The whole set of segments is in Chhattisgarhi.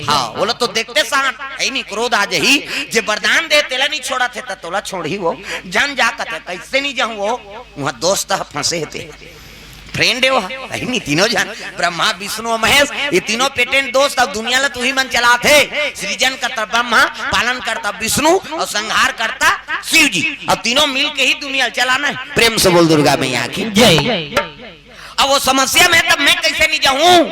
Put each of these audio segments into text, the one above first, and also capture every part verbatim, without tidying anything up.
हाँ, ओला तो देखते साथ, है नहीं, क्रोध आ जाही। जे वरदान दे, तेला नहीं छोड़त हे, त तोला छोड़ही वो। झन जा कथे, कैसे नहीं जाहूँ वो? वहाँ दोस्त ह फंसे हे ते। Friend हे वो, है नहीं, तीनों झन, ब्रह्मा, विष्णु और महेश, ये तीनों patent दोस्त। अब दुनिया ला तुही मन चलात हे। सृजन करता ब्रह्मा, पालन करता विष्णु और संहार करता शिव जी। अब तीनों मिल के ही दुनिया चलाना है। प्रेम से बोल दुर्गा मैया की। जय। अब वो समस्या में, तब मैं कैसे नहीं जाऊं,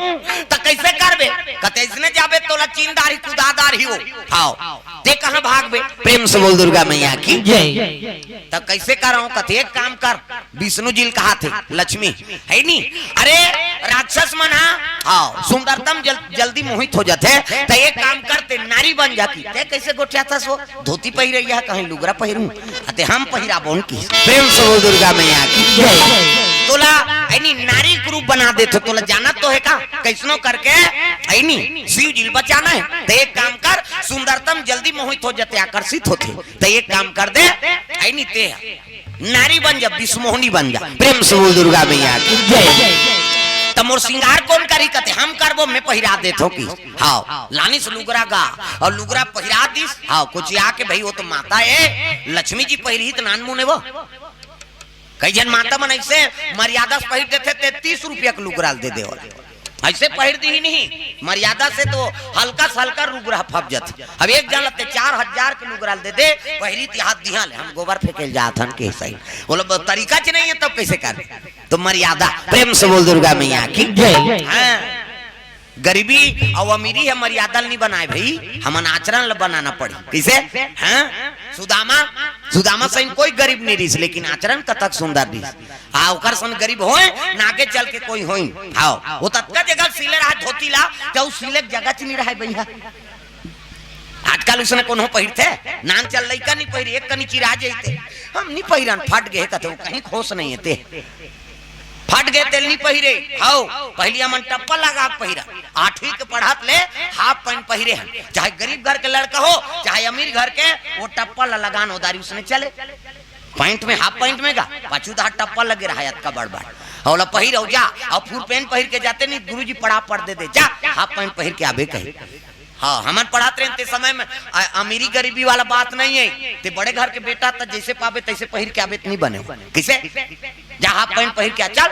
त कैसे करबे? कते इसने जाबे, तोला चीन डारही, कुदा डारही वो। हाँ, ते कहाँ भागबे? प्रेम से बोल दुर्गा मैया की। जय। त कैसे कराऊं? कते एक काम कर, विष्णु जी ल कहा थे, लक्ष्मी, है नी? अरे, राक्षस मन हा, हाँ, सुंदरतम जल, जल्दी मोहित हो जाथे, त एक काम कर, ते नारी बन जाती। ते कैसे गोठियाथस वो? धोती पहिरे या कहीं लुगरा पहिरूं, अते हम पहिराबोन की। प्रेम से बोल दुर्गा मैया की। जय। तोला, है नी, नारी के रूप बना देथे, तोला जानत तो हे का? कैसनो करके, है नी, शिव जी ल बचाना है। त एक काम कर, सुंदरतम जल्दी मोहित हो जाथे, आकर्षित होथे। त एक काम कर दे, है नी, ते नारी बन जा, विश्वमोहिनी बन जा। प्रेम से बोल दुर्गा मैया की। जय। त मोर श्रृंगार कोन करही? कथे हम करबो, मैं पहिरा देथों की। हाँ, लानिस लुगरा गा और लुगरा पहिरा दिस। हाँ, कुछ आके भाई, वो तो माता है, लक्ष्मी जी पहिरही त नानमुन हे वो। कई झन माता मन ऐसे मर्यादा से पहिर देथे, ते तीस रुपया के लुगरा ल दे देवल। ऐसे पहिर दी ही नहीं, मर्यादा से तो हल्का से हल्का लुगरा फप जाथे। अब एक झन ल ते चार हजार के लुगरा ल दे दे, पहिरी त हाथ दिहा ले, हम गोबर फेंके ल जात हन के सही। बोले, "ब-, तरीका च नहीं है, तब कैसे कर?" तो मर्यादा, प्रेम से बोल दुर्गा मैया की। जय। हाँ। गरीबी अउ अमीरी ह मर्यादा ल नी बनाय भई, हमन आचरण ल बनाना पड़ही। कइसे? हाँ? सुदामा, सुदामा सही कोई गरीब नी रिहिस, लेकिन आचरण कतक सुंदर रिहिस। हाँ, ओकर सन गरीब होय, ना आगे चल के कोई होय। हाँ, वो ततका जगह सिले रहा धोती ला, के उ सिले के जगह च नी रहा भैया। आजकल उसने कोनो पहिरथे, नान चल लइका नी पहिरे, एक कनी चिरा जइते। हम नी पहिरन, फट गे कथे, वो कहीं खोस नहीं हे ते। फट गे तेल नी पहिरे। हव, पहिली हमन टप्पा लगा के पहिरा। आठवीं के पढ़त ले हाफ पैंट पहिरे हन। चाहे गरीब घर के लड़का हो, चाहे अमीर घर के, वो टप्पा ला लगान ओदारी उसने चले। पैंट में, हाफ पैंट में गा, पाछू दहा टप्पा लगे रहा, अतका बड़ बड़। ओला पहिर अउ जा, अउ फुल पैंट पहिर के जाते नी, गुरुजी पड़ा पड़ दे दे, जा, हाफ पैंट पहिर के आबे कही। हाँ, हमन पढ़त रहेन ते समय में, अ-, अमीरी गरीबी वाला बात नहीं है। ते बड़े घर के बेटा त जैसे पाबे तैसे पहिर के आबे त नहीं बने। किसे? जा हाफ पैंट पहिर के आ, चल।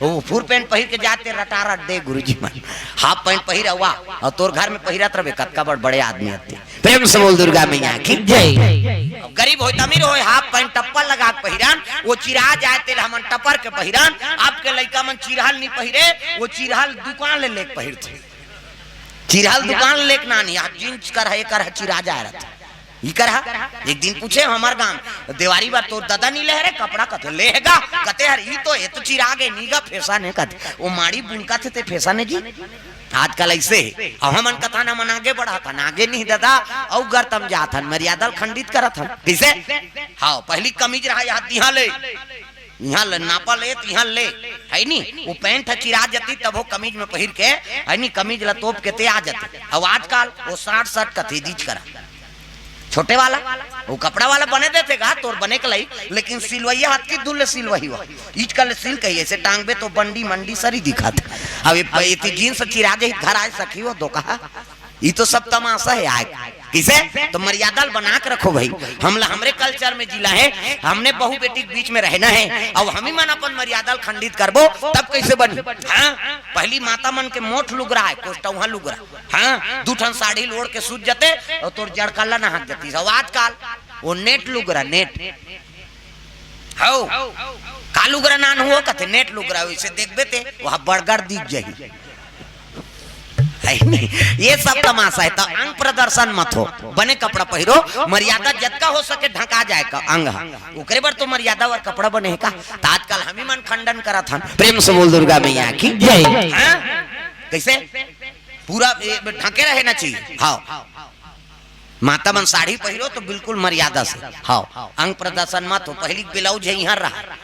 वो फुल पैंट पहिर के जाते रटारट दे गुरुजी मन। हाफ पैंट पहिर हुआ, अउ तोर घर में पहिरत रहबे, कतका बड़ बड़े आदमी हते। प्रेम से बोल दुर्गा मैया की जय। अब गरीब होय त अमीर होय, हाफ पैंट टप्पल लगा के पहिरन, वो चिरा जाए तेल हमन टपर के पहिरन। आपके लइका मन चिरहल नहीं पहिरे, वो चिरहल दुकान ले लेके पहिरथे। चिरहल दुकान लेके ना नहीं, आप जींस कर है, कर है, चिरा जा रहा था। ई कर हा, एक दिन पूछे हमर गांव, "देवारी बर तोर ददा नी ले हरे कपड़ा?" कथे, "ले हे गा।" कथे, "हर ई तो, ये तो चिरा गे, नी गा फैशन है।" कथे, "वो माड़ी बुनका थे ते फैशन है जी।" आजकल ऐसे हे। अब हमन कथा न मन आगे बढ़ाथन, आगे नहीं ददा, अउ गर्तम जाथन, मर्यादा ल खंडित करथन। किसे? हाँ, पहली कमीज रहा, यहाँ दिहा ले। इहाँ ले नापा ले, त इहाँ ले, है नी? वो पैंट ह चिरा जती, तब वो कमीज में पहिर के, है नी? कमीज ला तोप के ते आ जते। अब आजकल वो साठ साठ कथे दीज करा। छोटे वाला, वो कपड़ा वाला बने देते गा, तोर बने के लाई, लेकिन सिलवैया हाथ की धुल सिलवही हुआ। ईज कल सिल कही, ऐसे टांगबे तो बंडी मंडी सरी दिखात। अब ये, ये ती जींस चिरा जाही, घर आए सखी वो दो कहा। ई तो सब तमाशा है आय। किसे? तो मर्यादा ल बना के रखो भाई। हमला हमरे culture में जिला है, हमने बहू बेटी के बीच में रहना है। अब हमी मन अपन मर्यादा ल खंडित करबो, तब कैसे बनी? हाँ, पहली माता मन के मोट लुगरा है, कोस्टौहा लुगरा। हाँ, दू ठन साड़ी ल ओढ़ के सूत जते, अउ तोर जड़कल्ला नहात जती। अब आजकल वो net लुगरा, net। हौ, का लुगरा नान हुआ कथे, net लुगरा, वैसे देखबे ते, वहाँ बड़गड़ दिख जाही। है नहीं? ये सब तमाशा है, तो अंग प्रदर्शन मत हो, बने कपड़ा पहिरो, मर्यादा जतका हो सके ढका जाए का अंग ह। ओकरे बर तो मर्यादा वर कपड़ा बने है का? त आजकल हमी मन खंडन करत हन। प्रेम से बोल दुर्गा मैया की जय। हाँ? कैसे? पूरा ए, ढके रहे ना चाहिए। हाँ। माता मन साड़ी पहिरो तो बिल्कुल मर्यादा से। हाँ। अंग प्रदर्शन मत हो, पहली ब्लाउज है यहाँ रहा।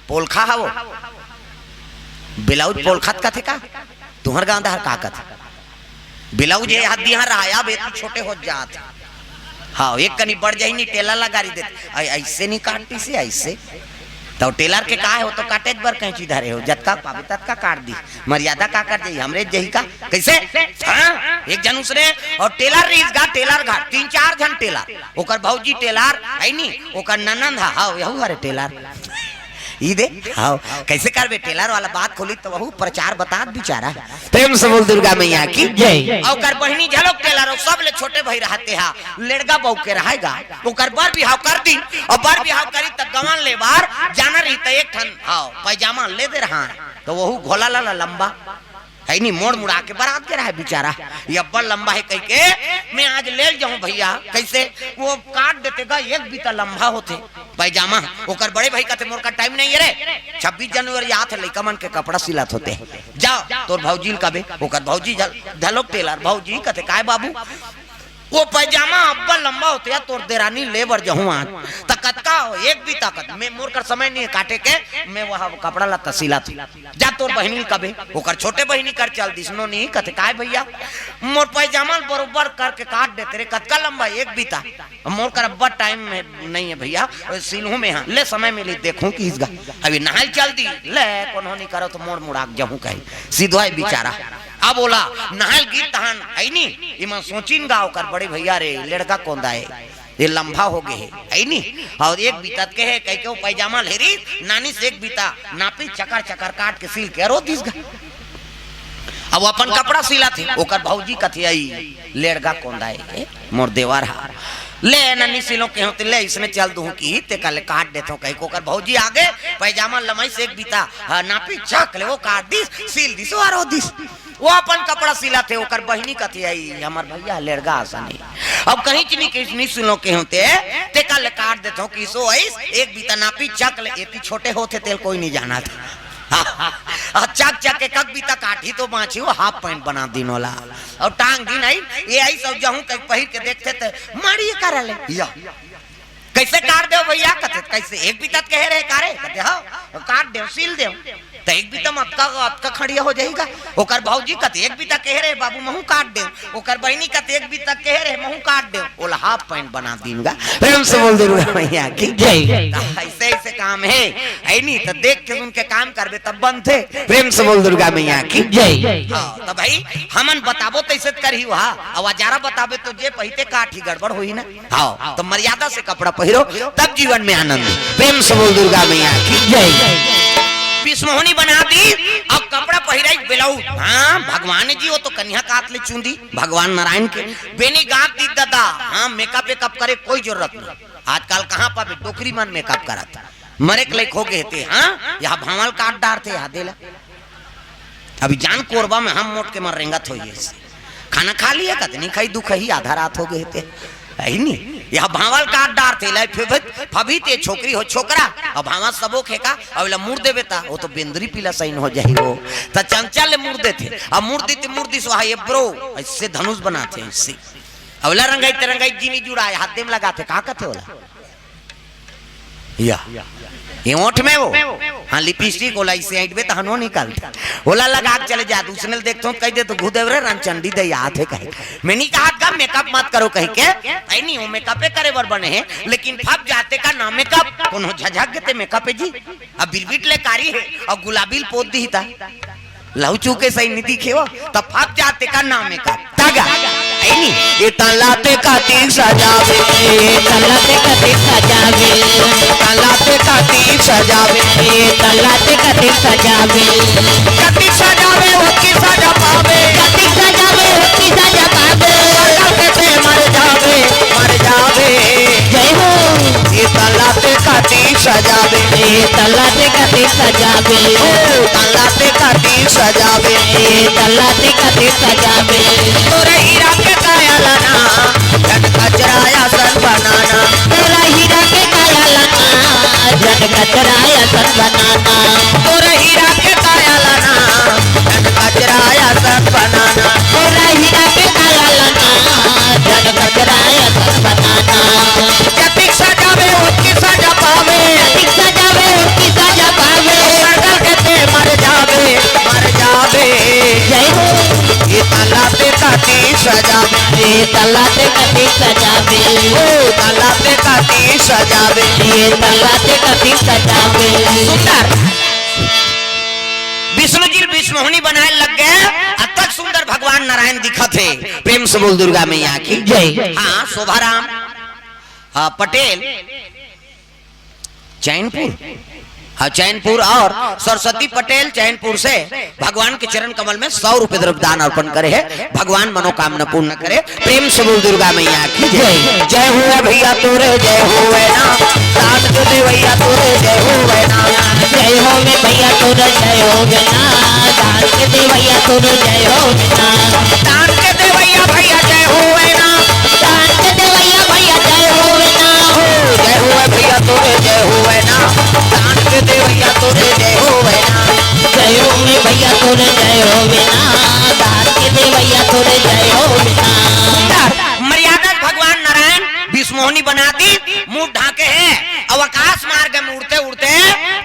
पोलखा हवो। ब्लाउज पोलखा त कथे का? तुहर गांव दहर का कथे? ब्लाउज ये हाथ दिहा रहा, अब एती छोटे हो जात। हाँ, एक कनी बढ़ जाही नी, टेला लगा रही देते। ऐ-, ऐसे नहीं काटती से, ऐसे। तो टेलर के का हे, वो तो काटेच बर कैंची धरे हो, जतका पाबे ततका काट दी। मर्यादा का कर जाही, हमरे जही का? कैसे? हाँ, एक जन उसने और टेलर रहिस गा, टेलर घर, तीन चार झन टेलर, ओकर भौजी टेलर है नी, ओकर ननंद हा, हाव, यहू हरे टेलर। ई दे, हाव, कैसे करबे? टेलर वाला बात खोली तो वहू प्रचार बतात बिचारा। प्रेम से बोल दुर्गा मैया की जय। और ओकर बहिनी झलक टेलर, और सब ले छोटे भाई रहते हा, लेड़गा बहू के रहेगा। ओकर बर बिहाव कर दिन, और बर बिहाव करी त गवन ले बर जाना रही त एक ठन, हाव, पैजामा ले दे रहा है, तो वहू घोला लाला लंबा है नी, मोड़ मुड़ा के बरात के रहा है बिचारा। ये अब्बड़ लंबा है कह के मैं आज ले जाऊं भैया। कैसे? वो काट देते गा, एक बीता लंबा होते पैजामा। ओकर बड़े भाई कहते, "मोर का टाइम नहीं है रे, छब्बीस जनवरी आत है, लइका मन के कपड़ा सिलत होते, जाओ तोर भौजी ल कबे।" ओकर भौजी झल-, झलोक टेलर, भौजी कहते, "काय बाबू?" "वो पैजामा अब्बड़ लंबा होते यार, तोर देरानी ले बर जहूं आज।" "त कतका हो?" "एक बीता।" "कत मैं, मोर कर समय नहीं है काटे के, मैं वह कपड़ा ला तसीला थी।" "जा तोर बहिनी ल कबे।" ओकर छोटे बहिनी कर चल दिस, नोनी कहते, "काय भैया, मोर पैजामा ल बरोबर करके काट देते रे, कतका लंबा?" "एक बीता।" "मोर कर अब्बड़ टाइम में नहीं है भैया, सिलहूं में, हाँ, ले समय मिली देखहूं किहिस गा।" अभी नहाय चल दी, ले कोनो नहीं करो तो मोड़ मुड़ा के जहूं कही, सिधवाए बिचारा। अब ओला नहाय गिस तहन, है नी, इमा सोचिन गा ओकर बड़े भैया रे, लेड़गा कोंदा है, ये लंबा हो गए है, है नी, और एक बीतत के है, कह के वो पैजामा ले रही, नानी से एक बीता नापी, चकर चकर काट के सिल के रो दिस गा। अब वो अपन कपड़ा सिलत हे, ओकर भौजी कथे, "आई लेड़गा कोंदा ए, मोर देवर हा, ले नन्नी सिलो के होते, ले इसने चल दूं कि ते कल काट देथो," कह के ओकर भौजी आगे पैजामा लमाइस एक बीता, हाँ, नापी चक ले, वो काट दिस, सिल दिस, वो रो दिस। वो अपन कपड़ा सिलत हे, ओकर बहिनी कथे, "आई हमर भैया लेड़गा असन हे, अब कहीं चीनी किसनी सिलो के होते, ते कल काट देथो कि सो आइस, एक बीता नापी चक ले, एती छोटे होते तेल कोई नहीं जाना था।" आ, चक चक के कक बीता काठी तो बाँची, वो हाफ पैंट बना दिन ओला। और टांग दिन आई, ये आई सब जहूं कहीं पहिर के देखते ते, "माड़ी ये कर ले।" या, "कैसे काट देव भैया?" कहते, "कैसे?" "एक बीता त कहे रहे कारे?" कहते, "हाँ, काट देव, सिल देव।" तो एक बीता में अतका, अतका खड़िया हो जाएगा। ओकर भौजी कहते, "एक बीता कहे रहे बाबू, महू काट देव।" ओकर बहिनी कहते, "एक बीता कहे रहे, महू काट देव।" ओला हाफ पैंट बना दिन गा। प्रेम से बोल दुर्गा मैया की जय। ऐसे ऐसे काम है, है नी, तो देख के उनके काम करबे तब बनथे। प्रेम से बोल दुर्गा मैया की जय। हाँ, तो भाई, हमन बताबो तैसे त करही वहा, अब अजारा बताबे तो जे पहिते काठी गड़बड़ होही ना। हाँ, तो मर्यादा से कपड़ा पहिरो, तब जीवन में आनंद। प्रेम से बोल दुर्गा मैया की जय। पिसमोहनी बना दी, अब कपड़ा पहिराई ब्लाउज। हाँ, भगवान जी, वो तो कन्या कात ले चूंदी, भगवान नारायण के। बेनी गांत दी दादा, हाँ, मेकअप वेकअप करे कोई जरूरत नहीं। आजकल कहाँ पाबे डोकरी मन मेकअप करत, मरे के लायक हो गए थे। हाँ, यह भांवल काट डारथे, यह देला। अभी जान कोरबा में हम मोट के मर रेंगत होइए। खाना खा लिया कत नहीं खाई, दुख ही आधा रात हो गए थे। है नी, यह भांवल काट डारथे, लाई फिर फभी ते छोकरी हो छोकरा, अब भांवा सबो खेका, अब ला मुड़ देबे ता, वो तो बेंदरी पीला सैन हो जाही वो। त चंचल ले मुड़ देथे, अब मुड़ देते मुड़ दिस वहा ये ब्रो, ऐसे धनुष बनाथे, ऐसे। अब ला रंगाई ते रंगाई जीनी जुड़ाए, हाथ दे में लगाथे, का कथे ओला? या। ये ओठ में वो, हाँ, लिपस्टिक ओला इसे ऐंठबे त हनो निकल। ओला लगा के चले जा, दूसरे ले देखथों त कह दे तो घुदेव रे रंचंडी दे याद है कहे। मैं नहीं कहा था मेकअप मत करो कह के, ऐ नहीं वो मेकअपे करे बर बने हैं, लेकिन फब जाते का ना मेकअप, कोनो झझक के ते मेकअप है जी। अब बिरबिट ले कारी है और गुलाबी ल पोत दी था। लहू चूके सही निधि खेवा, त फप जाते का नाम है का। तगा, ऐनी, ये तला ते खातिर सजावे, ये तला ते खातिर सजावे, तला ते खातिर सजावे, ये तला ते खातिर सजावे। कति सजावे, वो की सजा पावे। कति सजावे, वो की सजा पावे। मर जावे ते मर जावे, मर जावे। जय हो। ये तला ते खातिर सजावे। ये तला ते खातिर सजावे। ओ, तला ते खातिर सजावे। ये तला ते खातिर सजावे। तोरे हीरा के काया लाना, झट कचरा असन बनाना। तोरे हीरा के काया लाना, झट कचरा असन बनाना। तोरे हीरा के काया लाना, झट कचरा असन बनाना। तोरे हीरा के काया लाना, झट कचरा असन बनाना। जतिक सजावे, ओतकी सजा पावे। जतिक सजावे, ओतकी सजा पावे। मर गल के ते मर जावे, मर जावे। जय हो। ये तला ते खातिर सजा ये तला ते कति सजाबे। ओ तला ते कति सजाबे। ये तला ते कति सजाबे। सुंदर। विष्णु जी विष्णु मोहनी बनाए लग गए। अतक सुंदर भगवान नारायण दिखत हे। प्रेम से बोल दुर्गा मैया की जय। हाँ, शोभाराम, हाँ, पटेल, चैनपुर, हाँ, चैनपुर और सरस्वती पटेल चैनपुर से भगवान के चरण कमल में सौ रुपए द्रव्य दान अर्पण करे हे। भगवान मनोकामना पूर्ण करे। प्रेम से बोल दुर्गा मैया की जय। जय हुए भैया तोरे जय हुए ना, दान के देवैया तोरे जय हुए ना। जय हो में भैया तोरे जय हो ना, दान के देवैया तोरे जय हो ना। दान के देवैया भैया जय हुए ना। दान के देवैया भैया जय हुए ना। हो, जय हुए भैया तोरे जय हुए ना। दान के देवैया तोरे जय हुए ना। जय हो में भैया तोरे जय हुए ना। दान के देवैया तोरे जय हुए ना। सुंदर, मर्यादा भगवान नारायण विष्णु मोहनी बना दी, मुंह ढाके हे, अब आकाश मार्ग में उड़ते उड़ते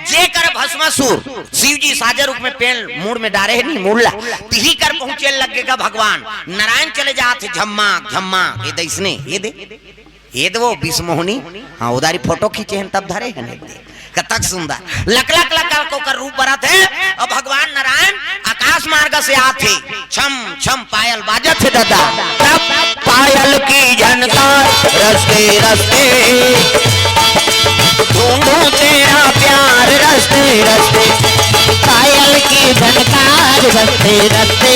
जेकर भस्मासुर शिव जी साजे रूप में पेड़ मूड़ में डारे हे नी, मूड़ ला, तिही कर पहुंचे लगेगा भगवान। नारायण चले जात हे झम्मा झम्मा, ये दे इसने, ये दे, ये दे वो विष्णु मोहनी, हाँ, उधारी फोटो खींचे हैं तब धरे हैं, ये दे। कतक सुंदर, लक लक लक लक ओकर रूप बरत हे। अब भगवान नारायण आकाश मार्ग से आत हे, छम छम पायल बाजत हे दादा। तब पायल की झनकार रस्ते रस्ते, ढूंढूं तेरा प्यार रस्ते रस्ते। पायल की झनकार रस्ते रस्ते,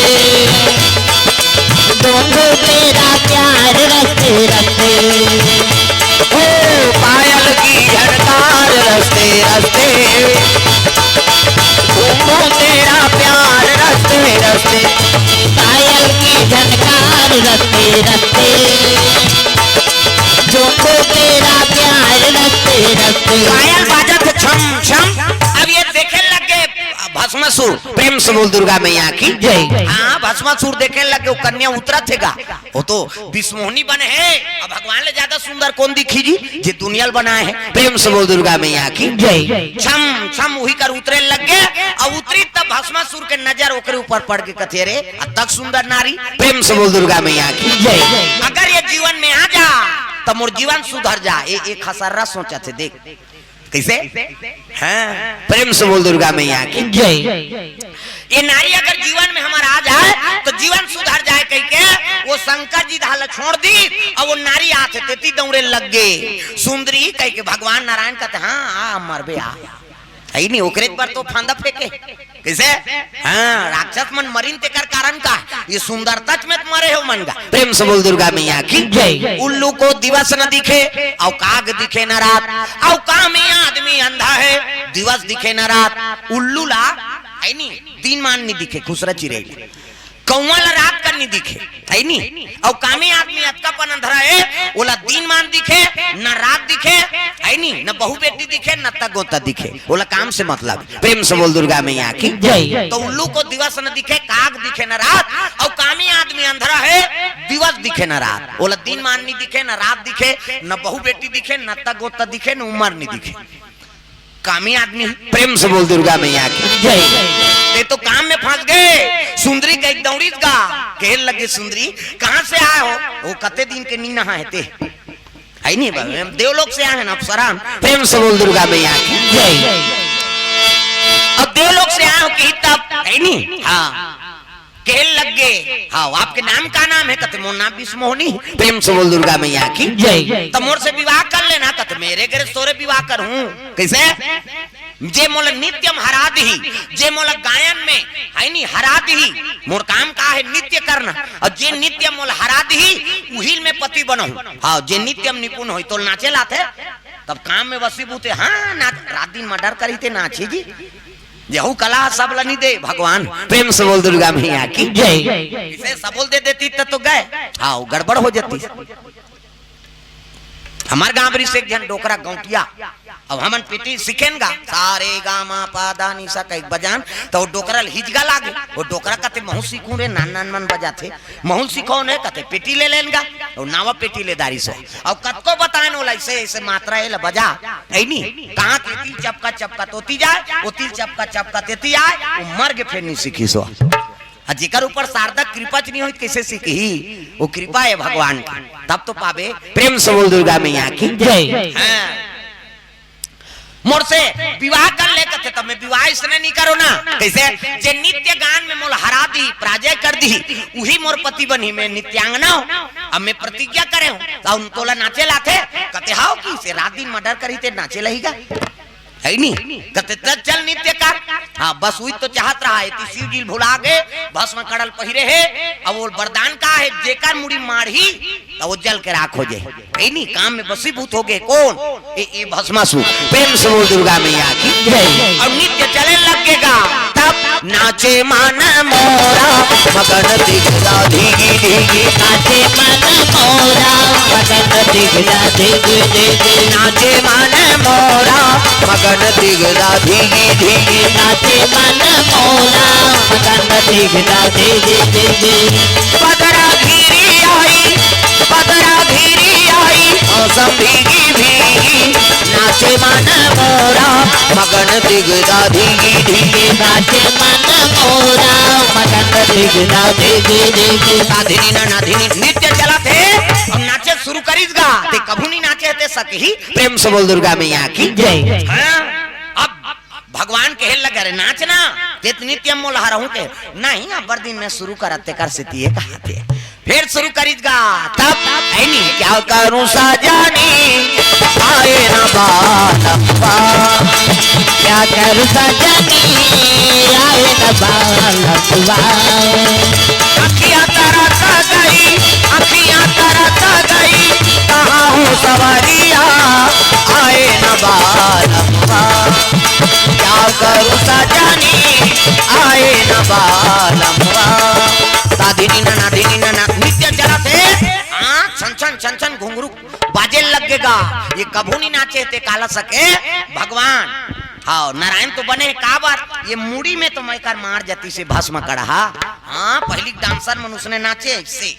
ढूंढूं तेरा प्यार रस्ते रस्ते। ओ पायल की झनकार रस्ते रस्ते, ढूंढूं तेरा प्यार रस्ते रस्ते। पायल की झनकार रस्ते रस्ते, ढूंढूं तेरा प्यार रस्ते रस्ते। पायल बाजत हे छम छम। अब ये देखे लग गए भस्मासुर। प्रेम से बोल दुर्गा मैया की जय। हाँ, भस्मासुर देखे लग गए, वो कन्या उतरत हे गा। वो तो विष्णु मोहनी बने हे, अब भगवान ले ज्यादा सुंदर कौन दिखी जी, जे दुनिया ल बनाए हे। प्रेम से बोल दुर्गा मैया की जय। छम छम उही कर उतरे लग गए, और उतरी तब भस्मासुर के नजर ओकरे ऊपर पड़ के कथे, "अरे, अतक सुंदर नारी।" प्रेम से बोल दुर्गा मैया की जय। अगर ये जीवन में आ जा, तो मोर जीवन सुधर जा। ए, एक खसर्रा सोचत हे, देख, कैसे? हाँ, प्रेम से बोल दुर्गा मैया की जय। ये नारी अगर जीवन में हमार आ जाए तो जीवन सुधर जाए कह के वो शंकर जी धाल छोड़ दी और वो नारी आथे तेती दौड़े लग गए। सुंदरी कह के भगवान नारायण कहते, "हाँ, आ मरबे, आ।" है नहीं, ओकरे पर तो फांदा फेंके। कैसे? हाँ, राक्षस मन मरिन तेकर कारण का? ये सुंदरता में मरे हो मन का। प्रेम से बोल दुर्गा मैया की जय। उल्लू को दिवस न दिखे, और काग दिखे न रात, और कामी आदमी अंधा है, दिवस दिखे न रात। उल्लू ला, है नी, दिन मान नहीं दिखे, खुसरा चिरई ला। कौवा ला रात कर नहीं दिखे, है नी। और कामी आदमी अतका पन अंधरा है, ओला दिन मान दिखे, न रात दिखे, है नी, न बहू बेटी दिखे, न तक गोता दिखे, ओला काम से मतलब। प्रेम से बोल दुर्गा मैया की जय। तो उल्लू को दिवस न दिखे, काग दिखे न रात, और कामी आदमी अंधरा है, दिवस दिखे न रात, ओला दिन मान नहीं दिखे, न रात दिखे, न बहू बेटी दिखे, न तक गोता दिखे, न उम्र नहीं दिखे। कामी आदमी, प्रेम से बोल दुर्गा मैया की जय। ते तो काम में फंस गए। सुंदरी कह दौड़ीस गा, कहे लगे, "सुंदरी, कहाँ से आए हो?" वो कते दिन के नी नहा है ते, है नहीं बाबा, हम देवलोक से आए हैं ना, अप्सरा। प्रेम से बोल दुर्गा मैया की जय। अब देवलोक से आए हो कि तब, है नहीं? हाँ। कहे लग गए, "हाँ, आपके नाम का नाम है?" कहते, "मोर नाम विश्वमोहनी।" प्रेम से बोल दुर्गा मैया की जय। "तो मोर से विवाह कर लेना।" कहते, "मेरे घर सोरे विवाह कर हूँ।" कैसे? "जे मोला नित्यम हरादही, जे मोला गायन में, है नी, हरादही, मोर काम का है नित्य करना, और जे नित्यम मोला हरादही, उहिल में पति बनहूँ।" हाँ, जे नित्यम निपुण होई, तो नाचे लाथे, तब काम में वसीभूत हे, हाँ, नाच, रात दिन मर्डर करी ते नाचे जी। यहू कला सब ल नी दे भगवान। प्रेम से बोल दुर्गा मैया की जय। इसे सबोल दे देती त तो गए, हाँ, गड़बड़ हो जाती। हमार गांव बरी से एक झन डोकरा गौंटिया, अब हमन पेटी सीखेन गा, सारे गा मा पा दा नी सा कई बजान, तो वो डोकरा ल हिजगा लागे। वो डोकरा कहते, "महू सीखूं रे, नान नान मन बजाथे।" महूं सिखोन हे कथे, पेटी ले लेन गा, अउ नावा पेटी ले दारिस हो। अउ कतको बताएन ओला, ऐसे, ऐसे मात्रा एला बजा, ऐ नी, कहाँ के तिल चपका चपका तोती जाए, वो तिल चपका चपका तेती आए, वो मर के फेर नी सीखिस हो। अउ जेकर ऊपर शारदा कृपा च नहीं होही, त कइसे सीखही? वो कृपा हे भगवान के, तब तो पाबे। प्रेम से बोल दुर्गा मैया की जय। हाँ। मोर से विवाह कर ले कथे, तब मैं विवाह इसने नहीं करो ना। कइसे? जे नित्य गान में मोला हरा दी, पराजय कर दी, उही मोर पति बनही। मैं नित्यांगना हूँ, अब मैं प्रतिज्ञा करे हूँ, त उन तोला नाचे लाथे, कथे हाव कि से रात दिन मर्डर करही ते नाचे लही गा। हे नी? कथे त चल नित्य कर। हाँ, बस उही तो चाहत रहा हे, त शिव जी ल भुला गे, भस्म कड़ा ल पहिरे हे। अब वो वरदान का हे, जेकर मुड़ी माड़ही, त वो जल के राख हो जाही। हे नी? काम में बसीभूत हो गे। कोन? ए, ए भस्मासुर। प्रेम से बोल दुर्गा मैया की जय। अउ नित्य चले लग गे गा, तब नाचे मन मोरा, मगन दिगदा धिगी धिगी। नाचे मन मोरा, मगन दिगदा धिगी धिगी। नाचे मन मोरा, मगन दिगदा धिगी धिगी। नाचे मन मोरा, मगन दिगदा धिगी धिगी। बदरा घिरी आई, बदरा घिरी आई, मौसम भीगी भीगी। नाचे मन मोरा, मगन दिगदा धिगी धिगी। नाचे मन मोरा, मगन दिगदा धिगी धिगी। साधिनी ना नाधिनी नित्य चलत हे, अउ नाचे शुरू करिस गा, ते कभू नहीं नाचे हे ते सकही। प्रेम से बोल दुर्गा मैया की जय। हाँ, अब भगवान कहे लगे, "अरे नाच ना, ते त नित्य मोला हरहूं के।" "नहीं, अब्बर दिन में शुरू करत, तेकर सेती ये कहाथे।" फेर शुरू करिस गा, तब हे नी, "क्या करूं सजनी, आए न बालकवा। क्या करूं सजनी, आए न बालकवा। अखियां तरस गई, अखियां तरस गई, कहाँ हो सवरिया, आए न बालकवा। क्या करूं सजनी, आए न बालकवा।" साधिनी ना नाधिनी ना ना नित्य चलत हे। हाँ, छन छन छन छन घुंघरू बाजे लग गे गा। ये कभू नहीं नाचे हे ते काला सके भगवान। हाँ, नारायण तो बने हे काबर, ये मुड़ी में तो मैं कर मार जाती से भस्म कड़हा। हाँ, पहिली डांसर मन उसने नाचे अइसे,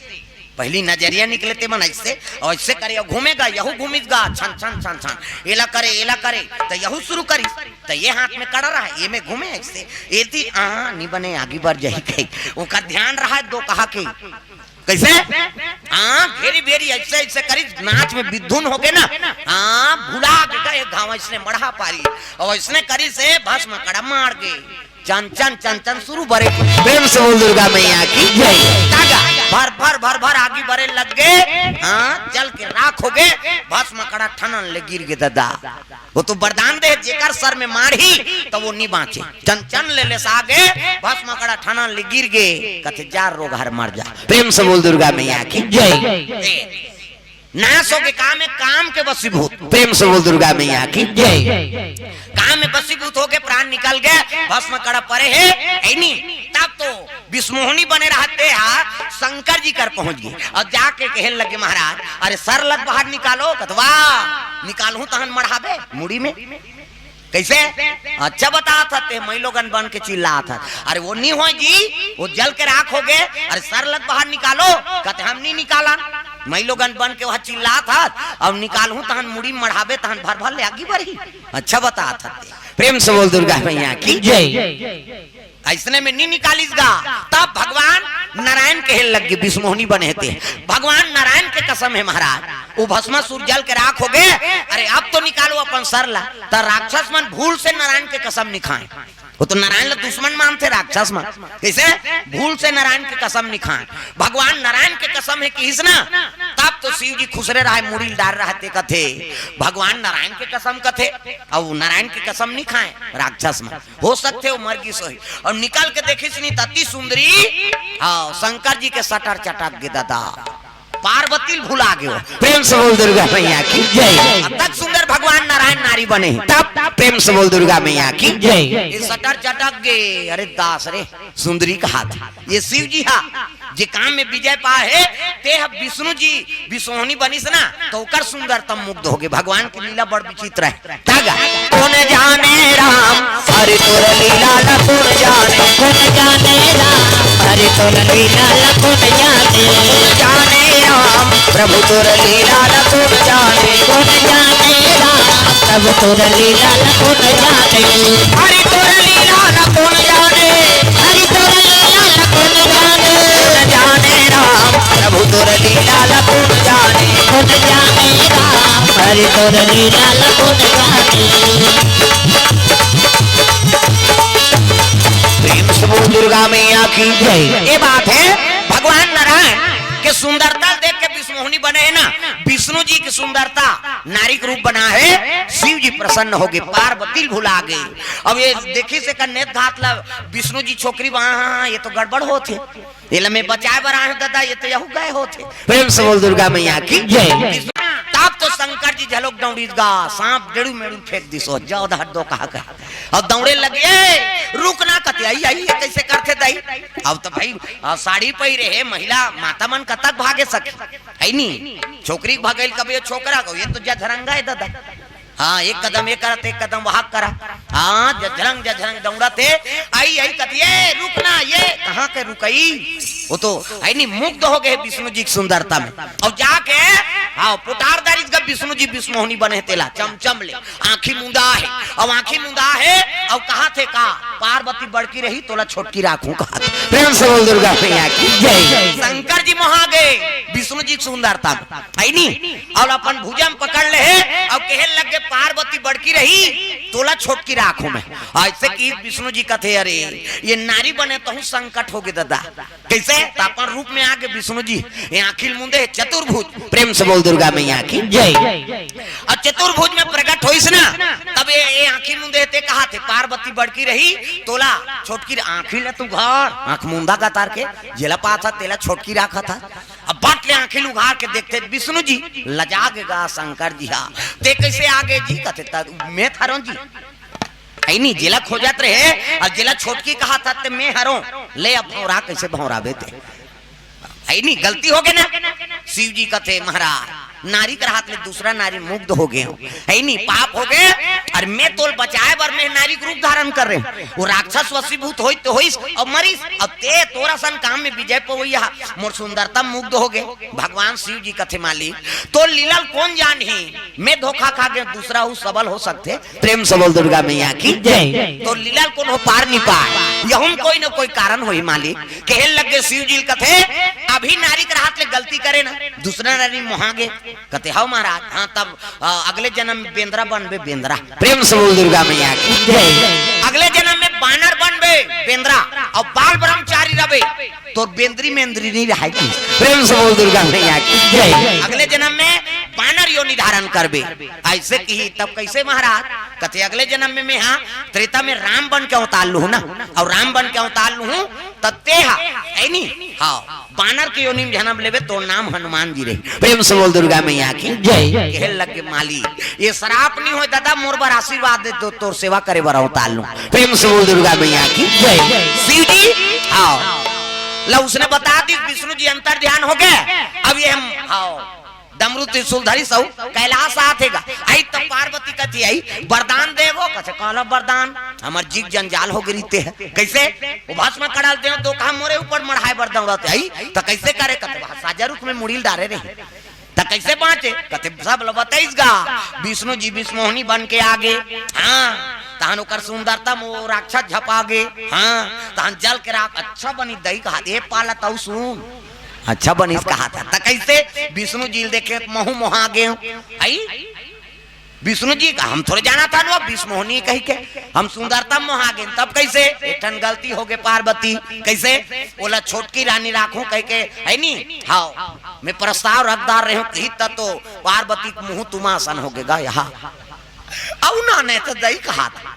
पहिली नजरिया निकले ते मन अइसे, अउ अइसे करे, अउ घूमे गा, यहू घूमिस गा, छन छन छन छन, एला करे, एला करे, त यहू शुरू करिस, त ये हाथ में कड़ा रहा, ये में घूमे अइसे, एती आ नहीं बने, आगी बर जाही कही, ओकर ध्यान रहा दो कहा के। कइसे? हाँ, घेरी बेरी अइसे अइसे करिस, नाच में बिधुन हो गे ना। हाँ, भुला गे गा, एक घाव अइसने मड़हा पारी, अउ अइसने करिस हे, भस्म कड़ा मार गे। चन चन चन चन शुरू बरे। प्रेम से बोल दुर्गा मैया की जय। तागा भर भर भर भर आगी बरे लग गे। हाँ, जल के राख हो गे। भस्म कड़ा ठनन ले गिर गे ददा। वो तो वरदान दे, जेकर सर में मारही त वो नी बांचे। चन चन ले ले सागे, भस्म कड़ा ठनन ले गिर गे। कथे जा रोगहा मर जा। प्रेम से बोल दुर्गा मैया की जय। ए, नाश हो गे काम में, काम के वशीभूत। प्रेम से बोल दुर्गा मैया की जय। काम में वशीभूत हो गे, प्राण निकल गे, भस्म कड़ा परे हे, हे नी। तब तो विश्वमोहिनी बने रहा ते हा शंकर जी कर पहुंच गे अउ जाके कहे लगे, महाराज, अरे सर लग बाहर निकालो। कथे वाह, निकालहूं तहन मढ़ाबे मुड़ी में। कइसे? अच्छा बतात हस ते, मइलोगन बन के चिल्लात हस। अरे वो नी होय जी, वो जल के राख हो गे। अरे सर लग बाहर निकालो। कथे हम नी निकालन, मइलोगन बन के वह चिल्लात हस, अब निकालहूं तहन मुड़ी मढ़ाबे तहन भर भर ले आगी बरही। अच्छा बतात हस ते। प्रेम से बोल दुर्गा मैया की जय। अइसने में नी निकालिस गा। तब भगवान नारायण कहे लग गे, विश्वमोहिनी बने हे ते, भगवान नारायण के कसम हे महाराज, वो भस्मासुर जल के राख हो गे। अरे अब तो निकालो अपन सर ला। त राक्षस मन भूल से नारायण के कसम नी खाए। वो तो नारायण ला दुश्मन मानथे राक्षस मन। कइसे? भूल से नारायण के कसम नी खाए। भगवान नारायण के कसम हे किहिस ना, तब तो शिव जी खुसरे रहा, मुड़ी ल डार रहा ते कथे, भगवान नारायण के कसम कथे, अउ नारायण के कसम नी खाए राक्षस मन। हो सकथे वो मर गिस होही। अउ निकल के देखिस नी त अति सुंदरी, हाँ, शंकर जी के सटर चटक गे ददा। पार्वती ल भुला गे हो। प्रेम से बोल दुर्गा मैया की जय। अतक सुंदर भगवान नारायण नारी बने हे। तब प्रेम से बोल दुर्गा मैया की जय। ये सटर चटक गे, अरे दास रे, सुंदरी कहाथे। ये शिव जी हा, जे काम में विजय पाहे, ते ह विष्णु जी विश्वमोहिनी बनिस ना, त ओकर सुंदरतम मुग्ध हो गे। भगवान के लीला बड़ विचित्र हे। तागा। कौन जाने राम, हरि तोर लीला ला कौन जाने। कौन जाने राम, हरि तोर लीला ला कौन जाने। कौन जाने राम, प्रभु तोर लीला ला कौन जाने। कौन जाने राम, प्रभु तोर लीला ला कौन जाने। हरि तोर लीला ला कौन जाने। हरि तोर लीला ला कौन प्रभु तोर लीला ला कोन जाने। कोन जाने राम, हरि तोर लीला ला कोन जाने। प्रेम से बोल दुर्गा मैया की जय। ये बात है, भगवान नारायण के सुंदरता देख के विष्णु मोहनी बने है ना। विष्णु जी की सुंदरता, नारी के रूप बना है, शिव जी प्रसन्न हो गए, पार्वती भुला गए। अब ये देखी से का नेत घात ला विष्णु जी छोकरी वहां, ये तो गड़बड़ होत है। ये ला मैं बचाए बर आए हूं दादा, ये तो यहू गए होत है। प्रेम से बोल दुर्गा मैया की जय। तब तो शंकर जी झलोक दौड़ीस गा, सांप डेड़ू मेड़ू फेंक दिस, जाओ दहर दो कहा कहा। अब दौड़े लगे, "ए, रुक ना," कते, "आई, आई, ये कैसे करथे दाई?" अब तो भाई, आ, साड़ी पहिरे हे महिला, माता मन कतक भागे सके, है नी? छोकरी के भगेल कभी ये छोकरा को, ये तो जझरंगा है दादा। हाँ, एक कदम ये करत, एक कदम वहां करा। हाँ, जझरंग, जझरंग दौड़त हे। आई, आई कतिये, "रुक ना, ये कहाँ के रुकई?" वो तो, है नी, मुग्ध हो गए विष्णु जी की सुंदरता में। अब जाके, हाँ, पुटार दारिस गा विष्णु जी, विष्णु मोहनी बने तेला, चमचम ले, आंखी मुंदा है। अब आंखी मुंदा है, अब कहा थे का, "पार्वती बड़की रही, तोला छोटकी राखूं," कहा थे। प्रेम से बोल दुर्गा मैया की जय। शंकर जी मोहा गए विष्णु जी की सुंदरता में। है नी? और अपन भुजा म पकड़ ले हे, और कहे लग गे, "पार्वती बड़की रही, तोला छोटकी राखूं मैं।" ऐसे कि विष्णु जी कथे, "अरे, ये नारी बने तो हूं संकट हो गे दादा।" कैसे? तो अपन रूप में आगे विष्णु जी, ये आंखी ल मुंदे हे चतुर्भुज, प्रेम से बोल दुर्गा मैया की जय। और चतुर्भुज में प्रकट होइस ना, तब ये, ये आंखी ल मुंदे हे, ते कहा थे, "पार्वती बड़की रही, तोला छोटकी रा-," आंखी ले तू घर, आंख मुंदा का तार के, जेला पाथा तेला छोटकी राखा था। अब बाट ले आंखी ल उघार के देखते विष्णु जी, लजा गे गा शंकर जी हा, "ते कैसे आ गे जी?" कथे, "त मैं हरों जी।" है नी, जेला खोजत रहे और जेला छोटकी कहा था, "ते मैं हरों।" ले अब भौरा कैसे भौराबे ते? है नी, गलती हो गे ना। शिव जी कथे, "महाराज, नारी के हाथ में दूसरा नारी मुग्ध हो गे हो, है नी, पाप हो गे, और मैं तोल बचाए बर मैं नारी के रूप धारण कर रहे हूं।" वो राक्षस वशीभूत होई तो होइस, अब मरिस, अब ते तोर असन काम में विजय पवैया, मोर सुंदरता मुग्ध हो गे। भगवान शिव जी कथे, "मालिक, तोर लीला ल कोन जानही, मैं धोखा खा गे, दूसरा हूं सबल हो सकथे।" प्रेम से बोल दुर्गा मैया की जय। तोर लीला ल कोन हो पार नी पाए, यहू म कोई न कोई कारण होही मालिक। कहे लग गे शिव जी ल कथे, "अभी नारी के हाथ ले गलती करे ना, दूसरा नारी मोहा गे।" कथे, "हव महाराज।" "हाँ, तब, अ, अगले जन्म में बेंदरा बनबे, बेंदरा।" प्रेम से बोल दुर्गा मैया की जय। "अगले जन्म में बानर बनबे, बेंदरा, और बाल ब्रह्मचारी रबे, तोर बेंदरी मेंदरी नहीं रहाय की।" प्रेम से बोल दुर्गा मैया की जय। "अगले जन्म में बानर योनि धारण करबे।" ऐसे किही, "तब कैसे महाराज?" कथे, "अगले जन्म में मैं हा त्रेता में राम बन के अवतार लूहूं ना, और राम बन के अवतार लूहूं, तब ते हा, है नी, हाँ, बानर के योनि में जन्म लेबे, तोर नाम हनुमान जी रही।" प्रेम से बोल दुर्गा मैया की जय। कहे लग गे, "मालिक, ये श्राप नहीं होय दादा, मोर बर आशीर्वाद दे दो, तोर सेवा करे बर अवतार लूं।" प्रेम से बोल दुर्गा मैया की जय। शिव जी, आओ। ला उसने बता दी, विष्णु जी अंतर ध्यान हो गए। अब ये हम, आओ, डमरू त्रिशूल धरी सऊ कैलाश आथे गा। आई तब पार्वती कथी आई, "वरदान देवो।" कथे, "काला वरदान, हमर जीव जंजाल हो गे रहिते है।" कैसे? "वो भस्म कड़ल देव, तो कहा मोरे ऊपर मढ़ाए बर दौड़त आई, तो कैसे करे?" कथे, "वह साजा रुख में मुड़ील डारे रही।" त कैसे बांचे? कथे, "सब ल बतईस गा, विष्णु जी विष्णु मोहनी बन के आ गे।" हाँ, तहन ओकर सुंदरता में वो राक्षस झपा गे। हाँ, तहन जल के राख, "अच्छा बनी दई," कहा, "ए पाला तऊ सुन, अच्छा बनिस," कहा था। त कैसे? "विष्णु जी ल देखे महू मोहा गे।" आई? विष्णु जी का हम थोड़े जाना था नो, विष्णु मोहनी कही के हम सुंदरता मोहा गे। तब कैसे? एक ठन गलती हो गे पार्वती। कैसे? ओला छोटकी रानी राखूं कह के, है नी? हाँ, मैं प्रस्ताव रखदार रहे हूं, कही त तो पार्वती के मुंह तुमा असन हो गे गा यहाँ। अउ ना, नहीं तो दई कहा था।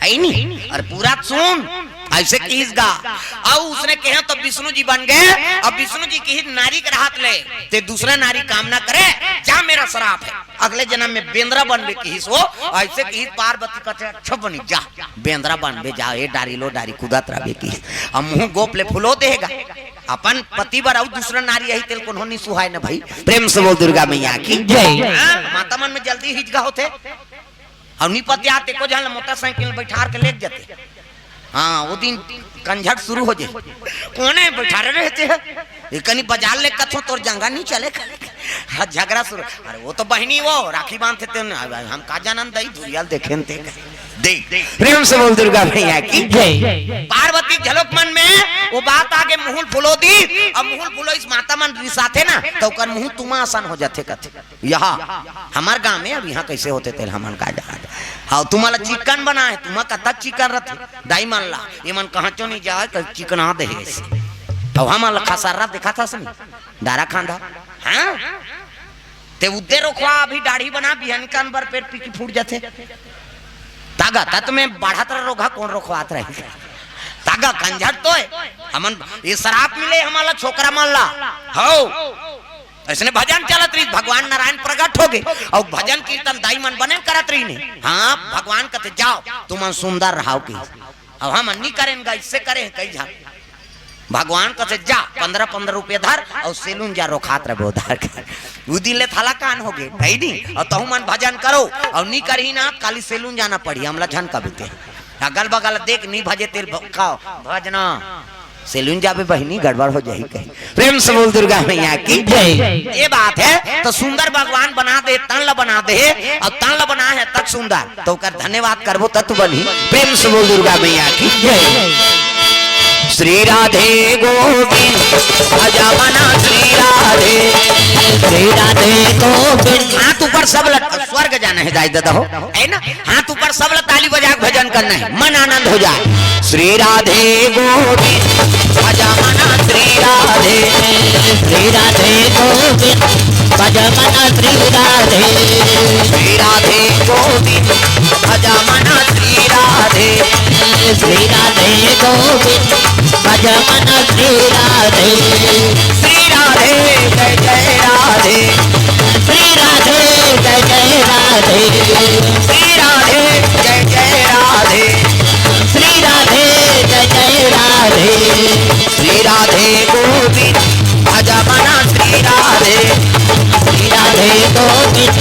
है नी? और पूरा सुन, ऐसे किहिस गा। अउ उसने कहे तो विष्णु जी बन गए। अब विष्णु जी किहिस नारी के हाथ ले, "ते दूसरा नारी काम ना करे, जा, मेरा श्राप है।" अगले जन्म में बेंदरा बनबे किहिस वो। ऐसे किहिस पार्वती कथे, "अच्छा बनी जा, बेंदरा बनबे जा, ए डारी लो डारी कूदत रहबे" किहिस। अब मुंह गोप ले फुलो देगा। अपन पति बर अउ दूसरा नारी आई तेल कोनो नहीं सुहाय न भाई। प्रेम से बोल दुर्गा मैया की जय। हाँ, माता मन में जल्दी हिचका होथे। अउ नी पतियाते को झन ल मोटरसाइकिल में बैठार के लेग जाते। हाँ, वो दिन कंझट शुरू हो जाए। कोने बैठारे रहते हैं? ये कनी बाजार ले कथो तोर जंगा नहीं चले। हाँ, झगड़ा शुरू। अरे वो तो बहनी वो राखी बांधते थे ना, अब हम का जानन दई धुरियाल देखे न ते। देख, प्रेम से बोल दुर्गा मैया की जय। पार्वती झलक मन में वो बात आगे मुहुल फुलो दी, अब मुहुल फुलोइस माता मन रिसाथे ना, त ओकर मुहूं तुमा असन हो जाथे कथे। यहाँ हमर गांव में अब यहाँ कैसे होथे तेला हमन का जाना। हाँ, तुम्हां ला चिकन बना हे, तुम्हां कतक चिकन रथे, दाई मन ला, ये मन कहांचो नहीं जाय, कहीं चिकना दे हे ऐसे। अब हमन ला खसर्रा दिखाथस नहीं, दारा खांधा, हाँ? ते उद्दे रोखवा, अभी दाढ़ी बना, बिहनिकन बर पेट पीकी फूट जाथे। तागा तत में बढ़त रह रोगा, कोन रोखवात रही? तागा कंझट तो है। हमन ये श्राप मिले हमन ला, छोकरा मन ला। हो। अइसने भजन चलत रहिस, भगवान नारायण प्रगट होगे। अउ भजन कीर्तन दाई मन बने करत रहिन हे। हाँ, भगवान कथे, "जाव, तुमन सुंदर रहाव" कहिस। अब हमन नी करेन गा, इससे करे कई झन। भगवान कथे, "जा, पन्द्रह पन्द्रह रुपया धर अउ सैलून जा, रोखात रहिबे उधार के।" उ दिन ले थलाकान होगे, है नी? अउ तहूं मन भजन करो, अउ नी करही ना, काली सैलून जाना पड़ही, हमला झन कबे ते। अगल बगल देख, नी भजे तेल भ-, खाओ, भजना। सैलून जाबे बहिनी, गड़बड़ हो जाही कहीं। प्रेम से बोल दुर्गा मैया की जय। ये बात है, तो सुंदर भगवान बना दे, तन ला बना दे, अउ तन ला बना हे तक सुंदर, तो ओकर धन्यवाद करबो तब तो बनही। प्रेम से बोल दुर्गा मैया की जय। श्री राधे गोविंद भजमना श्री राधे। श्री राधे गोविंद। हाथ ऊपर सब लट, स्वर्ग जाना है दाई दादा हो, है ना? हाथ ऊपर सब ला ताली बजा के भजन करना है, मन आनंद हो जाए। श्री राधे गोविंद भजमना श्री राधे। श्री राधे गोविंद भजमना श्री राधे। श्री राधे गोविंद भजमना श्री राधे। श्री राधे गोविंद भजमना श्री राधे। श्री राधे जय जय राधे। श्री राधे जय जय राधे। श्री राधे जय जय राधे। श्री राधे जय जय राधे। श्री राधे गोविंद भजमना श्री राधे। श्री राधे गोविंद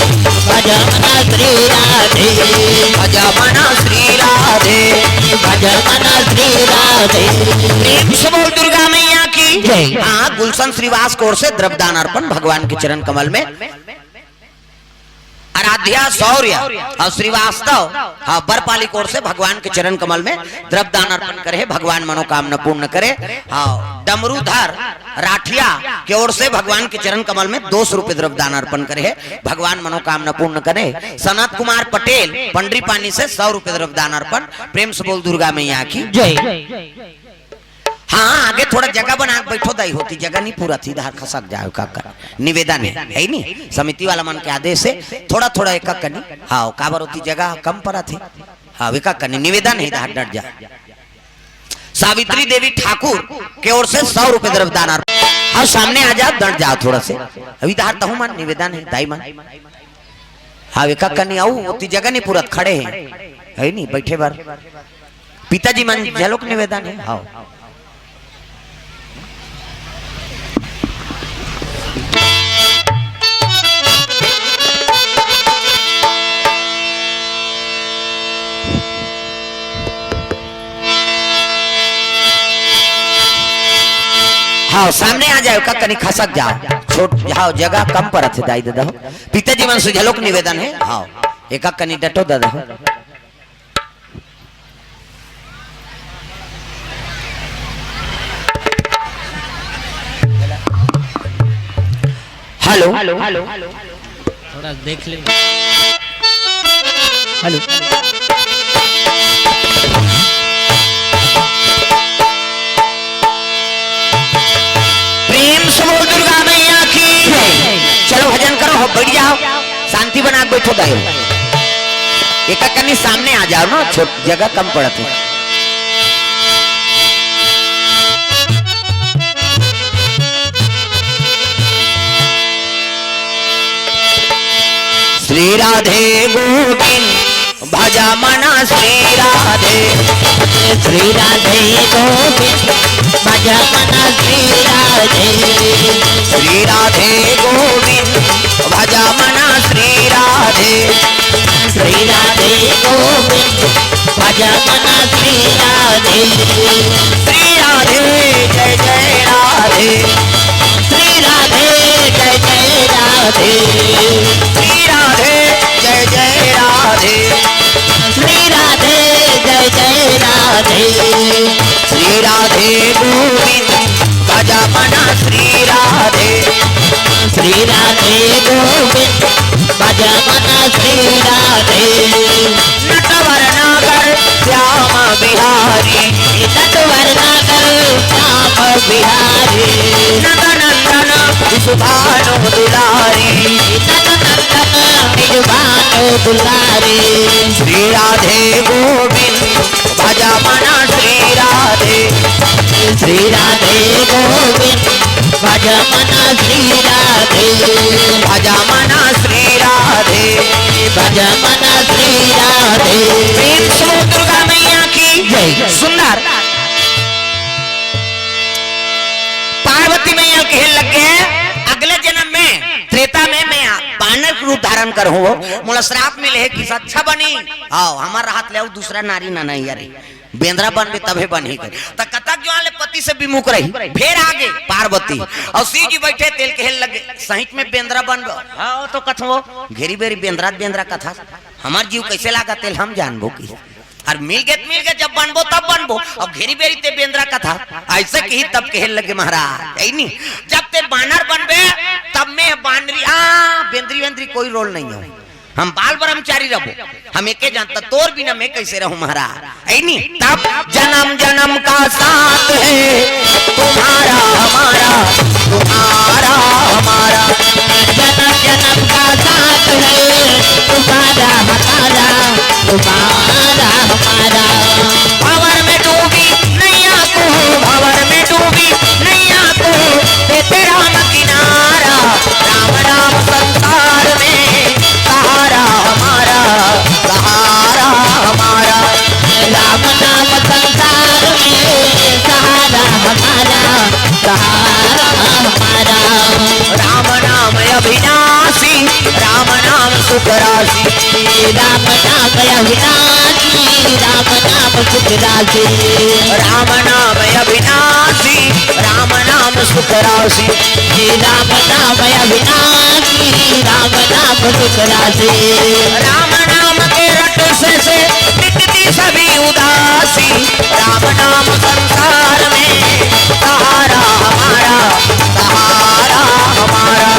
भजमना श्री राधे। भजमना श्री राधे। भजमना श्री राधे। प्रेम से बोल दुर्गा मैया की जय। हाँ, गुलशन श्रीवास की ओर से द्रव्यदान अर्पण भगवान के चरण कमल में। आराध्या शौर्य अउ श्रीवास्तव, हाँ, बरपाली की ओर से भगवान के चरण कमल में द्रव्यदान अर्पण करे हे, भगवान मनोकामना पूर्ण करे। हाँ, डमरूधर राठिया की ओर से भगवान के चरण कमल में दो सौ रुपये द्रव्यदान अर्पण करे हे, भगवान मनोकामना पूर्ण करे। सनत कुमार पटेल पंडरी पानी से सौ रुपये द्रव्यदान अर्पण। प्रेम से बोल दुर्गा मैया की जय। हाँ, आगे थोड़ा जगह बना के बैठो दाई, होती जगह नहीं पूरा थी, इधर खसक जाओ, का कर निवेदन है, है नी? समिति वाला मन के आदेश से थोड़ा थोड़ा एक कनी, हाँ, काबर होती जगह कम पड़ा थी, हाँ, एक कनी निवेदन है, इधर डट जा। सावित्री देवी ठाकुर के ओर से सौ रुपए द्रव्यदान अर्पण। हाँ, सामने आ जाओ, डट जाओ थोड़ा से, अभी इधर तहु मन निवेदन है, दाई मन। हाँ, एका कनी अउ ओती जगह नहीं पूरत, खड़े हैं, है नहीं बैठे बर। पिताजी मन झलक निवेदन है। हाँ। हाँ, सामने आ जाओ, का कनी खसक जाओ, छोट जाओ, जगह कम पड़त है दाई दादा हो। पिताजी मन से झलक निवेदन है। हाँ, एका कनी डटो दादा हो। हेलो, हेलो, हेलो, थोड़ा देख ले। हेलो। प्रेम से बोल दुर्गा मैया की। चलो भजन करो, हो बैठ जाओ, शांति बना के बैठो दाई। एक कनी सामने आ जाओ ना, छोट जगह कम पड़त है। श्री राधे गोविंद भज मन श्री राधे। श्री राधे गोविंद भज मन श्री राधे। श्री राधे गोविंद भज मन श्री राधे। श्री राधे गोविंद भज मन श्री राधे। श्री राधे जय जय राधे। श्री राधे जय जय राधे। श्री राधे जय जय राधे। श्री राधे राधे। श्री राधे गोविंद भज मन श्री राधे। श्री राधे गोविंद भज मन श्री राधे। नटवर नागर श्याम बिहारी। नटवर नागर श्याम बिहारी। नंदनंदन विश्वभानु दुलारी। नंदनंदन विश्वभानु दुलारी। श्री राधे गोविंद भज मन श्री राधे। श्री राधे गोविंद भज मन श्री राधे। भज मन श्री राधे। भज मन श्री राधे। प्रेम से बोल दुर्गा मैया की जय। सुंदर। पार्वती मैया कहे लगे, अगले जन्म में त्रेता में मैं बानर के रूप धारण करहूं, मोला श्राप मिले हे कि अच्छा बनी। हाव, हमर हाथ ले अउ दूसरा नारी ना नहीं, अरे बेंदरा बनबे तभे बनही कहे। त कतक जो आले पति से विमुख रही, फेर आगे पार्वती अउ शिव जी बैठे तेला कहे लगे, सहिच में बेंदरा बनबे? हाव, तो कथो घेरी बेरी बेंदरा बेंदरा कथा, हमर जीव कैसे लागत तेला हम जानबो कि। अउ मिल गे त मिल गे, जब बनबो तब बनबो, अउ घेरी बेरी ते बेंदरा कथा ऐसे कही तब कहे लगे महाराज, ऐ नी, जब ते बानर बनबे तब मैं बानरी, आ, बेंदरी वेंदरी कोई रोल नहीं हो, हम बाल ब्रह्मचारी रहबो, हम एके जानता, तोर बिना मैं कैसे रहूं महाराज, ऐ नी। तब जन्म जन्म का साथ है तुम्हारा हमारा, तुम्हारा हमारा। जन्म जन्म का साथ है तुम्हारा हमारा, तुम्हारा हमारा। भंवर में डूबी नैया तू, भंवर में डूबी नैया तू, दे दे राम किनारा। राम नाम संसार में सहारा हमारा, सहारा हमारा। राम नाम संसार में सहारा हमारा, सहारा हमारा। राम नाम अविनाशी, राम नाम सुख राशि। राम नाम अविनाशी, राम नाम सुख राशि। राम नाम अविनाशी, राम नाम सुख राशि। राम नाम अविनाशी, राम नाम सुख राशि। राम नाम के रट से, से मिटती सभी उदासी। राम नाम संसार में सहारा हमारा, सहारा हमारा।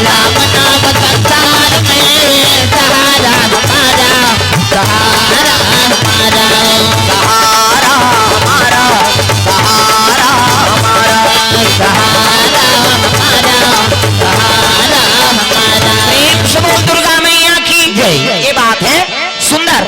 राम नाम संसार में सहारा हमारा, सहारा हमारा। सहारा हमारा, सहारा हमारा। सहारा हमारा, सहारा हमारा। प्रेम से बोल दुर्गा मैया की जय। ये बात है सुंदर।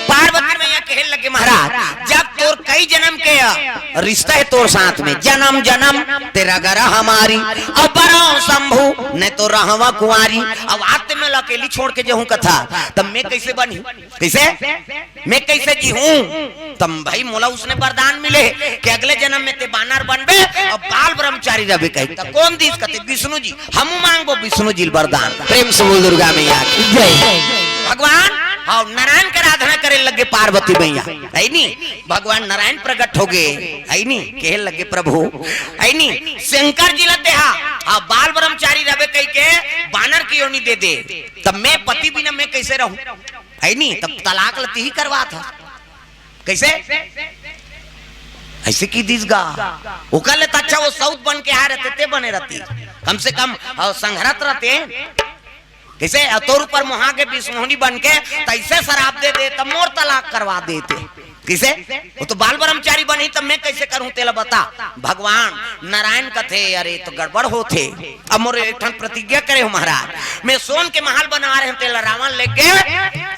पार्वती मैया कहे लगे, महाराज, जब तोर कई जन्म के, अ, रिश्ता है तोर साथ में, जन्म जन्म तेरा गरा हमारी, अब बरहूं शंभू, नहीं तो रहवा कुंवारी। अब आज ते मैं अकेली छोड़ के जाहूं कथा, तब मैं कैसे बनी? कैसे? मैं कैसे जीहूं? तब भाई मोला उसने वरदान मिले कि अगले जन्म में ते बानर बनबे अउ बाल ब्रह्मचारी रहबे कही। त कोन दिस कथे? विष्णु जी। हमू मांगबो विष्णु जी ल वरदान। प्रेम से बोल दुर्गा मैया की जय। भगवान, हाव, नारायण के आराधना करे लगे पार्वती मैया, ऐ नी? भगवान नारायण प्रकट हो गे, ऐ नी? कहे लगे, प्रभु, ऐ नी? शंकर जी ल तेहा, हाव, बाल ब्रह्मचारी रहबे कही के बानर के योनि दे दे, तब मैं पति बिना मैं कैसे रहूं? ऐ नी? तब तलाक ल तिही करवात हस। कैसे? ऐसे कहि दिस गा। ओकर ले त अच्छा वो सौत बन के आय रहते, ते बने रहती। कम से कम, अ, संघरत रहते। कैसे? अ, तोर ऊपर मोहा के विष्णुमोहिनी बन के तैसे शराप दे दे, तब मोर तलाक करवा देते। कैसे? वो तो बाल ब्रह्मचारी बनी, तब मैं कैसे करूं, तेला बता। भगवान नारायण कथे, अरे, तो गड़बड़ होथे। अब मोर एक ठन प्रतिज्ञा करे हो महाराज, मैं सोन के महल बनवा रहे हूं, तेला रावण लेग गे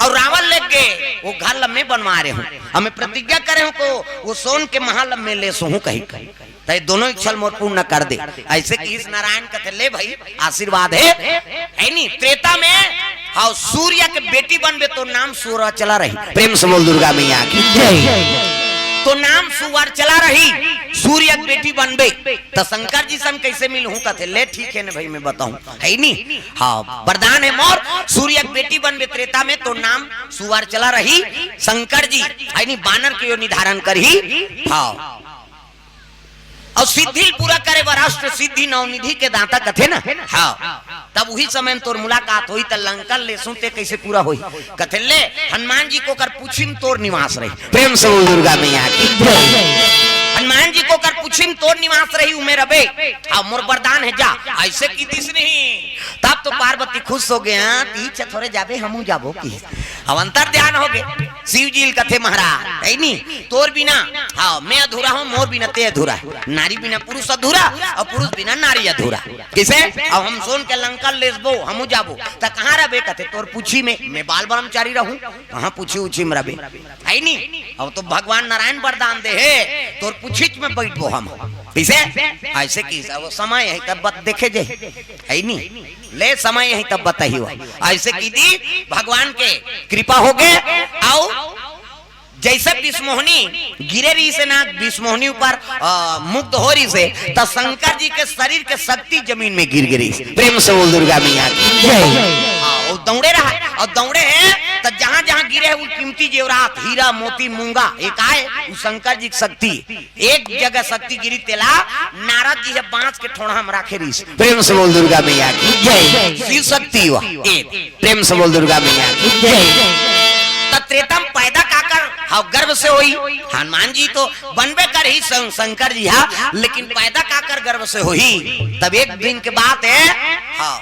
अउ रावण लेग गे, वो घर ल मैं बनवा रहे हूं। अब मैं प्रतिज्ञा करे हूं को वो सोन के महल ल मैं ले सोहूं कही, त ये दोनों इच्छा ल मोर पूर्ण कर दे। ऐसे कहिस नारायण कथे, ले भाई, आशीर्वाद हे, ऐ नी? त्रेता में, हाव, सूर्य के बेटी बनबे तो नाम सूर्याचला रही। प्रेम से बोल दुर्गा मैया की जय। तो नाम सूर्याचला रही, सूर्य के बेटी बनबे। त शंकर जी से हम कैसे मिलहूं कथे, ले ठीक हे न भाई, मैं बताहूं, ऐ नी? हाव, वरदान हे मोर, सूर्य के बेटी बनबे त्रेता में, तो नाम सूर्याचला रही, शंकर जी, ऐ नी? बानर के योनि धारण करही। हाव। अउ सिद्धि ल पूरा करे बर अष्ट सिद्धि नवनिधि के दाता कथे ना। हाँ, तब उही समय में तोर मुलाकात होही, त लंका ल लेसहूं ते कइसे पूरा होही? कथे ले, हनुमान जी कोकर पूछी म तोर निवास रही। प्रेम से बोल दुर्गा मैया की। हनुमान जी कोकर पूछी म तोर निवास रही, उमे रबे। हाँ, मोर वरदान हे, जा। अइसे कहि दिस नहीं। तब तो पार्वती खुश होगे, हाँ, तीच थोरे जाबे, हमू जाबो कहिस। अब अंतर ध्यान होगे। शिव जी ल कथे महाराज, हे नी, तोर बिना, हाँ, मैं अधूरा हूँ, मोर बिना ते अधूरा हे। नारी बिना पुरुष अधूरा अउ पुरुष बिना नारी अधूरा। कइसे? अब हम सोन के लंका ल लेसबो, हमू जाबो, त कहाँ रबे? कथे तोर पूछी में, मैं बाल ब्रह्मचारी रहूं, कहाँ पूछी उछी में रबे? हे नी, अब तो भगवान नारायण वरदान दे हे, तोर पूछीच में बइठबो हम। कइसे? अइसे कहिस, अब समय हे तब बत देखे जाही, हे नी, ले समय हे तब बताही। अइसे कहि दिस, भगवान के कृपा होगे। अउ जइसे विश्वमोहिनी गिरे रहिस ना, विश्वमोहिनी ऊपर, अ, मुग्ध हो रहिस हे, त शंकर जी के शरीर के शक्ति जमीन में गिर गे रहिस। प्रेम से बोल दुर्गा मैया की। जय। हाँ, वो दौड़े रहा, अउ दौड़े हे, त जहाँ जहाँ गिरे हे, वो कीमती जेवरात, हीरा, मोती, मूंगा, एक आय, वो शंकर जी के शक्ति। एक जगह शक्ति गिरी, तेला नारद जी हे बांस के ठोंड़ा में राखे रहिस। प्रेम से बोल दुर्गा मैया की। जय। शिव शक्ति हुआ। ए, प्रेम से बोल दुर्गा मैया की। जय। त त्रेता म पैदा काकर, हाँ, गर्भ से होही। हनुमान जी तो बनबे करही शं-, शंकर जी, हाँ, लेकिन पैदा काकर गर्भ से होही? तब एक दिन के बात हे, हाँ,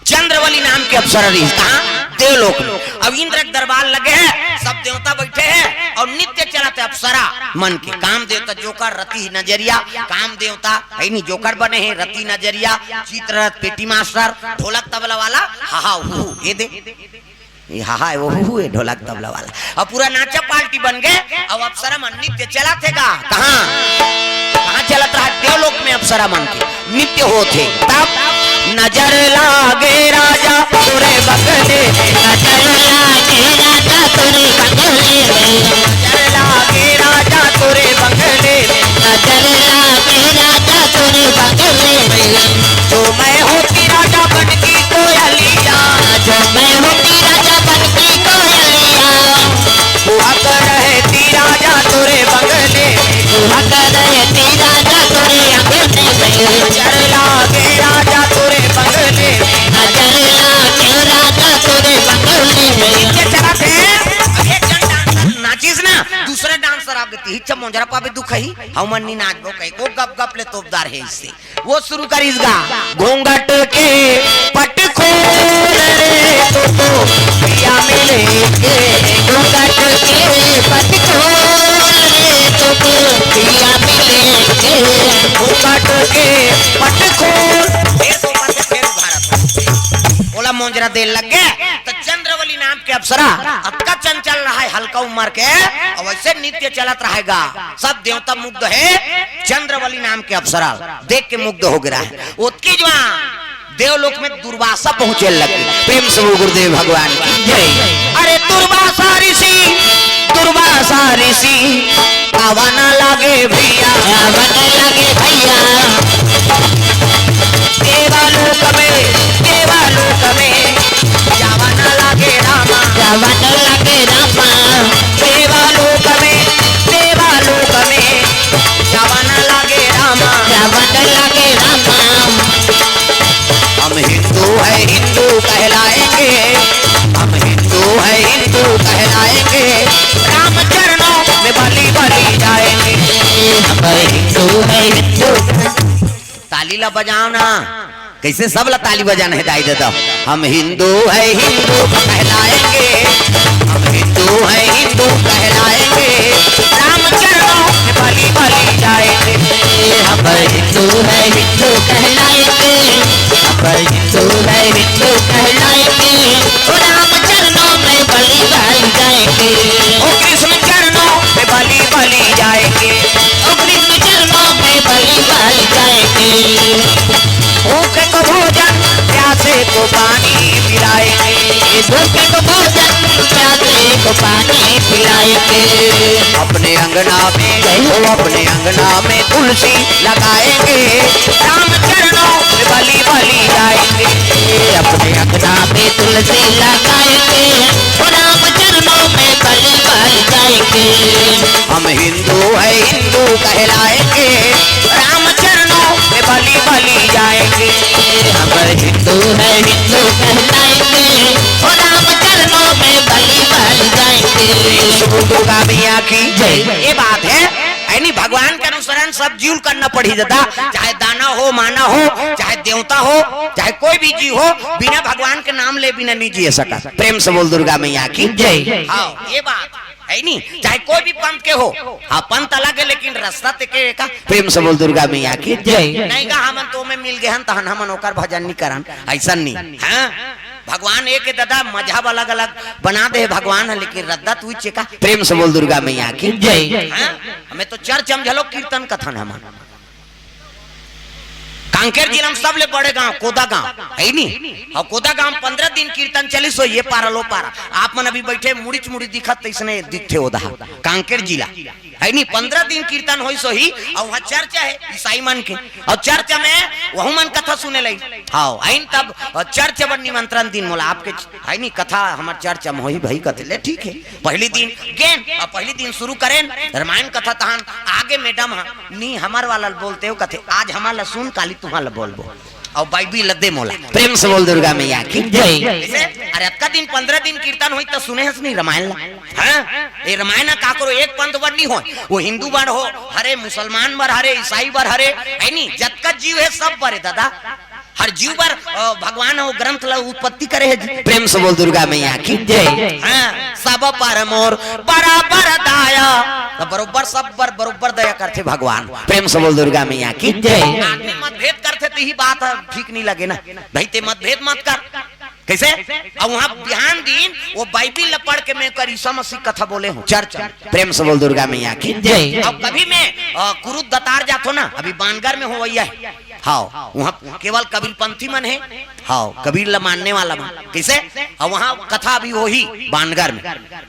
चंद्रवली नाम के अप्सरा रहिस, कहाँ? देवलोक में। अब इंद्र के दरबार लगे हे, सब देवता बइठे हे अउ नृत्य चलत हे अप्सरा मन के। काम देवता जोकर, रति नजरिया, काम देवता, हे नी, जोकर बने हे, रति नजरिया, चित्ररथ, पेटी मास्टर, ढोलक तबला वाला, हा हा हू हू, ये दे, ये हा हा, वो हू हू हे, ढोलक तबला वाला। अब पूरा नाचा पार्टी बन गे। अब अप्सरा मन नृत्य चलत हे गा, कहाँ, कहाँ चलत रहा? देवलोक में अप्सरा मन के नृत्य होत हे। तब नजर लागे राजा तोरे बंगले में, नजर लागे राजा तोरे बंगले में, नजर लागे राजा तोरे बंगले में, नजर लागे राजा तोरे बंगले में। जो मैं होती राजा बन की कोयलिया, जो मैं होती राजा बन की कोयलिया, सुहाग रहती राजा तोरे बंगले में, सुहाग रहती राजा तोरे आंगन में, नजर लागे राजा तोरे बंगले में, नजर लागे राजा तोरे बंगले में। ये चला थे, अब एक जन डांसर नाचिस ना, दूसरा डांसर आगे ती, हिच्चा मोंजरा पाबे दुखही, हमन नी नाचबो कही, वो गप गप ले तोपदार हे इससे। वो शुरू करिस गा। घूंघट के पट खोल रे तोतो, पिया मिलेंगे। घूंघट के पट खोल रे तोतो, पिया मिलेंगे। घूंघट के पट खोल। ए तो पट फेर भारत। ओला मोंजरा दे लग गे, त चंद्रवली नाम के अप्सरा अतका चंचल रहा हे, हल्का उम्र के, अउ वइसे नृत्य चलत रहे गा। सब देवता मुग्ध हे, चंद्रवली नाम के अप्सरा देख के मुग्ध हो गे रहा हे। ओतकी जुवार देवलोक में दुर्वासा पहुंचे लगे। प्रेम से बोल गुरुदेव भगवान की जय। अरे दुर्वासा ऋषि, दुर्वासा ऋषि, आवा ना लागे भैया, आवा ना लागे भैया। देवालोक में, देवालोक में, जावा ना लागे रामा, जावा ना लागे रामा। देवालोक में, देवालोक में, जावा ना लागे रामा, जावा ना लागे रामा। हम हिंदू है, हिंदू कहलाएंगे, हम हिंदू है, हिंदू कहलाएंगे। राम चरणों में बलि बलि जाएंगे। हम हिंदू है, हिंदू। ताली ला बजाव ना, कइसे सब ला ताली बजाना हे दाई ददा। हम हिंदू है, हिंदू कहलाएंगे, हम हिंदू है, हिंदू कहलाएंगे। राम चरणों में बलि बलि जाएंगे। हम हिंदू है, हिंदू कहलाएंगे, हम हिंदू है, हिंदू कहलाएंगे। ओ राम चरणों में बलि बलि जाएंगे। ओ कृष्ण चरणों में बलि बलि जाएंगे। ओ कृष्ण चरणों में बलि बलि जाएंगे। भूखे को भोजन, प्यासे को पानी पिलाएंगे। भूखे को भोजन, प्यासे को पानी पिलाएंगे। अपने अंगना में, ओ अपने अंगना में तुलसी लगाएंगे। राम चरणों में बलि बलि जाएंगे। अपने अंगना में तुलसी लगाएंगे। ओ राम चरणों में बलि बलि जाएंगे। हम हिंदू है, हिंदू कहलाएंगे, राम चरणों में बलि बलि जाएंगे। हम हिंदू है, हिंदू कहलाएंगे, और राम चरणों में बलि बलि जाएंगे। दुर्गा मैया की जय। ये बात है, यानी भगवान के अनुसरण सब जीव ल करना पड़ी दादा, चाहे दाना हो, माना हो, चाहे देवता हो, चाहे कोई भी जीव हो, बिना भगवान के नाम ले बिना नहीं जी सकत। प्रेम से बोल दुर्गा मैया की जय। हाँ, ये बात है नी, चाहे कोई भी पंथ के हो। हाँ, पंथ अलग है, लेकिन रास्ता ते के का। प्रेम से बोल दुर्गा मैया की जय। नहीं का हमन तो में मिल गए हन, तहन हमन ओकर भजन नहीं करन, ऐसा नहीं। हाँ, भगवान एक है दादा, मजहब अलग अलग बना दे भगवान है, लेकिन रद्दा तू का। प्रेम से बोल दुर्गा मैया की जय। हाँ, हमें तो चर्च हम झलो कीर्तन कथन हमन। कांकेर जिला में सबले बड़े गांव कोदा गांव है नी। और कोदा गांव पंद्रह दिन कीर्तन चलिस हो, ये पारा लो पारा। आप मन अभी बैठे मुड़ीच मुड़ी दिखत, तैसने दिखथे ओदा कांकेर जिला है नी। पंद्रह दिन कीर्तन होइस होही, और वहाँ चर्च है ईसाई मन के, और चर्च में वहू मन कथा सुने लई। हाँ, आइन तब चर्च बर निमंत्रण दिन मोला आपके है नी, कथा हमर चर्च में होही भाई, कथे ले ठीक है। पहली दिन गेन और पहली दिन शुरू करेन रामायण कथा, तहन आगे मैडम हा नी हमर वाला ल बोलते हो, कथे आज हमर ला सुन, काली तुम्हार ला बोलबो। और बाइबिल ला दे मोला। प्रेम से बोल दुर्गा मैया की जय। जैसे, अरे अतका दिन पंद्रह दिन कीर्तन होई त सुने हस नहीं रामायण ला? हाँ, ये रामायण ना का करो, एक पंथ बर नहीं हो, वो हिंदू बर हो, हरे मुसलमान बर, हरे ईसाई बर, हरे है नी, जतका जीव है सब बर है दादा। हर जीव बर, अ, भगवान वो ग्रंथ ला उत्पत्ति करे है जी। प्रेम से बोल दुर्गा मैया की जय। हाँ, सब पर मोर बराबर दया। तो बरोबर सब पर बरोबर दया करथे भगवान। प्रेम से बोल दुर्गा मैया की जय। आदमी मतभेद करथे तो यही बात है, ठीक नहीं लगे ना भाई, ते मतभेद मत कर। कैसे? अब वहाँ बिहान दिन वो बाइबिल ला पढ़ के मैं कर ईसा मसीह कथा बोले हूँ चर्च में। प्रेम से बोल दुर्गा मैया की जय। अब कभी मैं, अ, कुरुद दतार जाथो ना, अभी बानगर में हो वही है। हाँ, वहाँ केवल कबीरपंथी मन है। हाँ, कबीर ला मानने वाला मन। कैसे? और वहाँ कथा अभी वही बानगर में,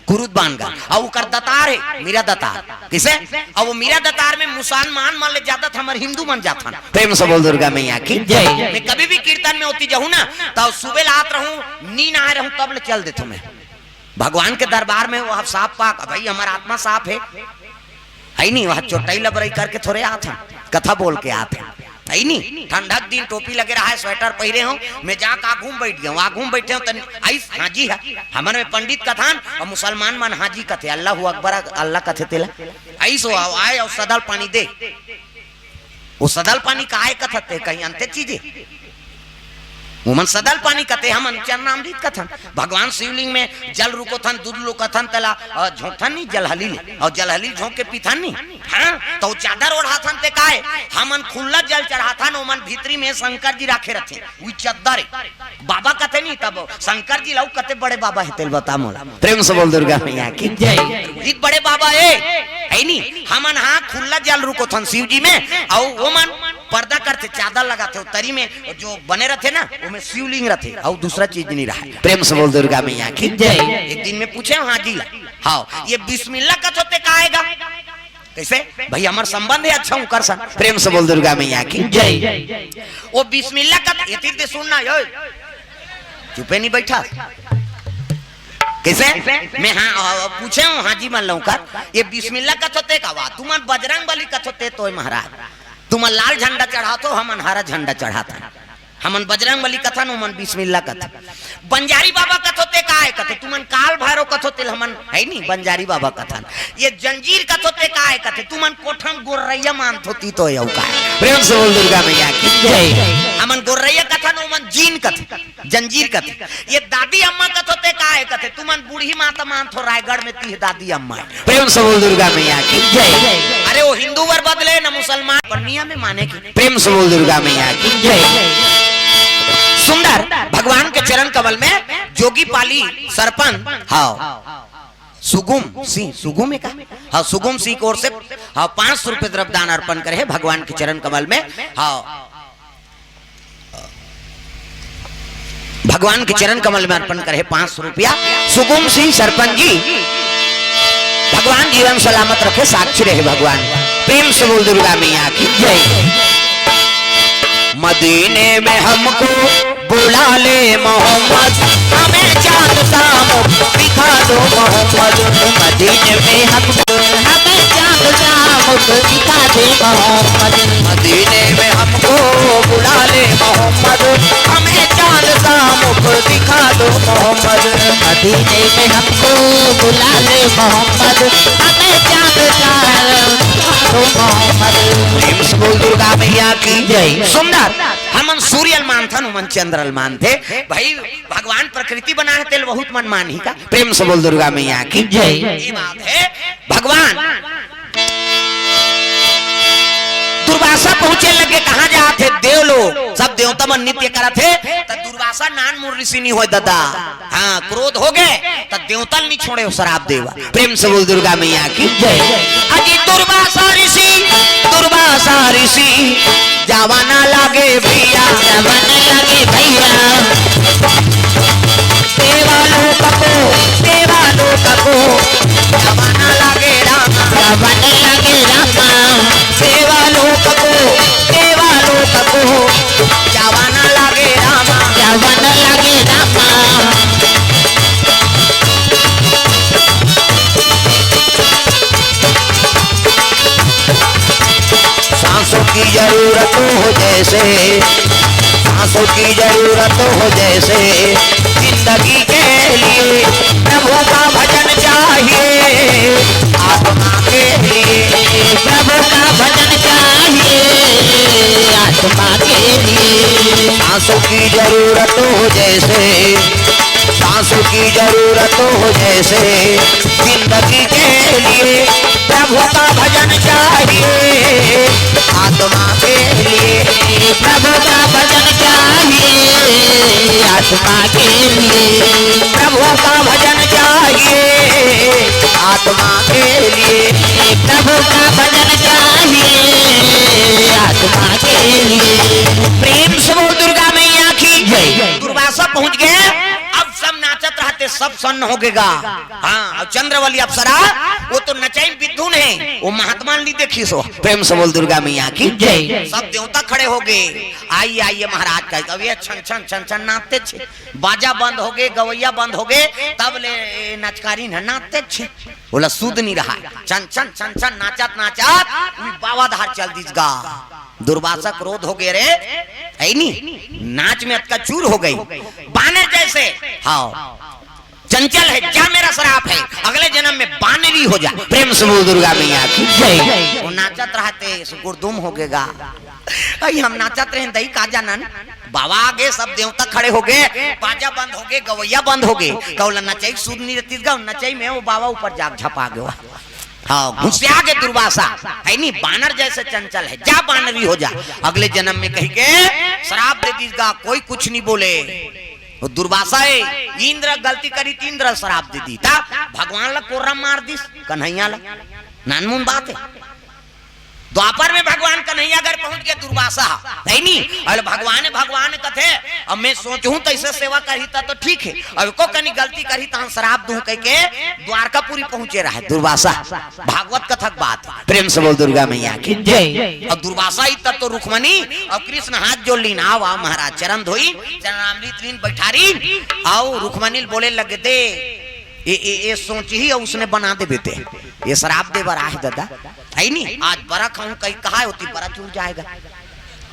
कुरुद बानगर, और ओकर दतार है मीरा दतार। कैसे? और वो मीरा दतार में मुसलमान मन ले ज्यादा था, हमारे हिंदू मन जाथन। प्रेम से बोल दुर्गा मैया की जय। मैं कभी भी कीर्तन में होती जाऊँ ना, तो सुबह ला आत रहूँ, नींद आए रहूँ, तब ले चल देथो मैं भगवान के दरबार में। वो साफ पाक भाई, हमारा आत्मा साफ है, है नहीं, वह चोटाई लबराई करके थोड़े आत हैं, कथा बोल के आत हैं, है नहीं। ठंडक दिन टोपी लगे रहा है, स्वेटर पहरे हो, मैं जाके आगू में बैठ गया हूँ, आगू में बैठे हो तन आइस हाजी है। हमन में पंडित कथन और मुसलमान मन हाजी कथे, अल्लाह अकबर, अल्लाह कथे तेला। आइस हो, आए और सदल पानी दे। वो सदल पानी का आए कथते, कहीं अंते चीजे। उमन सदल पानी कथे, हमन चरणामृत कथन। भगवान शिवलिंग में जल रुकोथन, दूध रुकोथन, तेला, अ, झोंकथन नहीं जलहली ले, और जलहली झोंक के पीथन नहीं। हाँ, तो चादर ओढ़ाथन ते काहे? हमन खुल्ला जल चढ़ाथन, ओमन भीतरी में शंकर जी राखे रथे, वी चद्दर है। बाबा कथे नहीं, तब शंकर जी लाऊ कते बड़े बाबा है, तेल बता मोला। प्रेम से बोल दुर्गा मैया की जय। इत बड़े बाबा है, है नहीं? हमन हाँ खुल्ला जल रुकोथन शिव जी में, और ओमन पर्दा करथे, चादर लगाथे, तरी में जो बने रथे ना, ओमे शिवलिंग रथे, और दूसरा चीज नहीं रहा। प्रेम से बोल दुर्गा मैया की जय। एक दिन में पूछे हाजी ला, हाँ, ये बिस्मिल्लाह कथो ते का आएगा? कैसे? भाई, हमार संबंध है अच्छा, हूँ कर सन। प्रेम से बोल दुर्गा मैया की जय। वो बिस्मिल्लाह कथ, ये तीर दे सुनना, यो। चुपे नहीं बैठा। कैसे? मैं हाँ, आ, पूछे हूँ, हाजी मन लौकर, ये बिस्मिल्लाह कथो ते का वा? तुमन बजरंग बली कथो ते तो महाराज। तुमन लाल झंडा चढ़ाथो, हमन हरा झंडा चढ़ाथन। हमन बजरंग बली कथन, ओमन बिस्मिल्लाह कथन। बंजारी बाबा कथो ते का है? कथे, तुमन काल भैरव कथो तेल हमन है नहीं, बंजारी बाबा कथन। ये जंजीर कथो ते का है? कथे, तुमन कोठन गोर्रैया मानथो ती तो यौ का है। प्रेम से बोल दुर्गा मैया की जय। हमन गोर्रैया कथन, ओमन जीन कथे, जंजीर कथे। ये दादी अम्मा कथो ते का है? कथे, तुमन बूढ़ी माता मानथो, रायगढ़ में ती है दादी अम्मा। प्रेम से बोल दुर्गा मैया की जय। अरे वो हिंदू बर बदले न मुसलमान, पर नियम में माने की। प्रेम से बोल दुर्गा मैया की जय। सुंदर भगवान के चरण कमल में जोगी पाली सरपंच, हाँ, सुगुम सिंह, सुगुम है का? हाँ, सुगुम सिंह की ओर से, हाँ, पाँच सौ रुपये द्रव्यदान अर्पण करे है भगवान के चरण कमल में। हाँ, भगवान के चरण कमल में अर्पण करे पाँच सौ रुपया। सुगुम सिंह सरपंच जी, भगवान जीवन सलामत रखे, साक्षी रहे भगवान। प्रेम से बोल दुर्गा मैया की जय। मदीने में हमको बुला ले मोहम्मद, हमें चांद शाम दिखा दो मोहम्मद। मदीने में हमको, हमें चांद दिखा दे मोहम्मद। मदीने में हमको बुला ले मोहम्मद, हमें चांद सा मुख दिखा दो मोहम्मद। मदीने में हमको बुला ले मोहम्मद, हमें चांद सा मुख दिखा दो मोहम्मद। प्रेम से बोल दुर्गा मैया की जय। सुंदर। हमन सूर्य ल मानथन, ओमन चंद्र ल मानथे। भाई, भगवान प्रकृति बनाए हे, तेला बहुत मन मानही का? प्रेम से बोल दुर्गा मैया की जय। ये बात है। भगवान दुर्वासा पहुंचे लगे, कहां जात हे? देवलोक। सब देवता मन नृत्य करत हे, त दुर्वासा नानमुन ऋषि नी होय ददा। हां, क्रोध हो गे, त देवता ल नी छोड़े, ओ श्राप देवा। प्रेम से बोल दुर्गा मैया की जय। अजी दुर्वासा ऋषि, दुर्वासा ऋषि, जावा ना लागे भैया, जावा ना लागे भैया। देवा लोक को, देवा लोक को, जावा ना लागे रामा, जावा ना लागे रामा। देवा लोक को, देवा लोक को, जावा ना लागे रामा, जावा ना लागे रामा। सांसों की जरूरत हो जैसे, सांसों की जरूरत हो जैसे, जिंदगी के लिए प्रभु का भजन चाहिए, आत्मा के लिए। प्रभु का भजन चाहिए, आत्मा के लिए। सांसों की जरूरत हो जैसे, सांसों की जरूरत हो जैसे, जिंदगी के लिए प्रभु का भजन चाहिए, आत्मा के लिए। प्रभु का भजन चाहिए, आत्मा के लिए। प्रभु का भजन चाहिए, आत्मा के लिए। प्रभु का भजन चाहिए, आत्मा के लिए। प्रेम से बोल दुर्गा मैया की जय। दुर्वासा पहुंच गए, अब सब नाचत रहते, सब सन्न हो गेगा। हां, अउ चंद्रवली अप्सरा, वो तो नचई बिद्दू नहीं, वो महात्मा नहीं देखी सो। प्रेम से बोल दुर्गा मैया की जय। सब देवता खड़े हो गए, आइए, आइए महाराज का। अब ये छन छन छन छन नाचते छे, बाजा बंद हो गए, गवैया बंद हो गए, तब ले नचकारी न नाचते छे। बोला सुध नहीं रहा, छन छन छन छन नाचत नाचत वी बाबा धार चल दिस गा। दुर्वासा क्रोध हो गए रे, है नी, नाच में अतका चूर हो गई, बानर जैसे। हां, चंचल है, जा मेरा श्राप है, अगले जन्म में बानरी हो जा। प्रेम से बोल दुर्गा मैया की जय। वो नाचत रहते, सुकुरदुम हो गेगा। अई हम नाचत रहे, दई का जानन, बाबा आगे, सब देवता खड़े हो गए, बाजा बंद हो गए, गवैया बंद हो गए, कौला नचई सुध नहीं रहती गा, नचई में वो बाबा ऊपर जाग झपा गया। हां, घुसिया गे दुर्वासा, है नी, बानर जैसे चंचल है, जा बानरी हो जा, अगले जन्म में कही के श्राप दे दीस गा, कोई कुछ नहीं बोले। वो दुर्वासा है, इंद्र गलती करी त इंद्र श्राप दे दी, ता भगवान ला कोर्रा मार दिस, कन्हैया ला, नानमुन बात है। द्वापर में भगवान कन्हैया घर पहुंच गए दुर्वासा, है नी? अरे भगवान, भगवान कथे, अब मैं सोचहूं तैसे सेवा करही ता तो ठीक है, अब को कनी गलती करही ता श्राप दूं कह के द्वारकापुरी पहुंचे रहे दुर्वासा। भागवत कथा के बात, प्रेम से बोल दुर्गा मैया की जय। अब दुर्वासा ही तब तो रुक्मणी और कृष्ण हाथ जोड़ लीन, आओ, आओ महाराज, चरण धोई, चरणामृत लीन, बैठारी, आओ रुक्मणी बोले लगे दे, ये, ये, ये सोचही अउ उसने बना देबे ते। ये श्राप दे बर आहे दादा, है नी? आज बरा खाऊं कहीं कहा होती, बरा चूर जाएगा।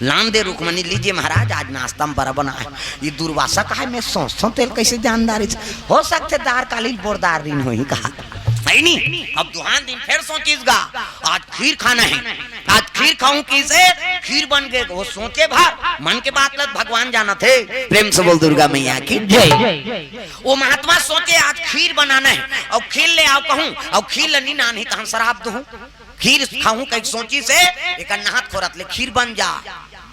लान दे रुक्मणी, लीजिए महाराज, आज नाश्ता में बरा बना है। ये दुर्वासा कहा है, मैं सोचता हूँ तेल कैसे जानदारी से। हो सकते दार काली बोरदार दिन होही कहा, है नी? अब दुहान दिन फिर सोचिस गा, आज खीर खाना है, आज खीर खाऊं किसे? खीर बन गए। वो सोचे भर मन के बात लत भगवान जानत हे। प्रेम से बोल दुर्गा मैया की जय। वो महात्मा सोचे आज खीर बनाना है और खीर ले आओ कहूं और खीर ले नी नानही तहन श्राप दूं। खीर खाऊं कहीं सोचिस, एक नहात खोरत ले खीर बन जा।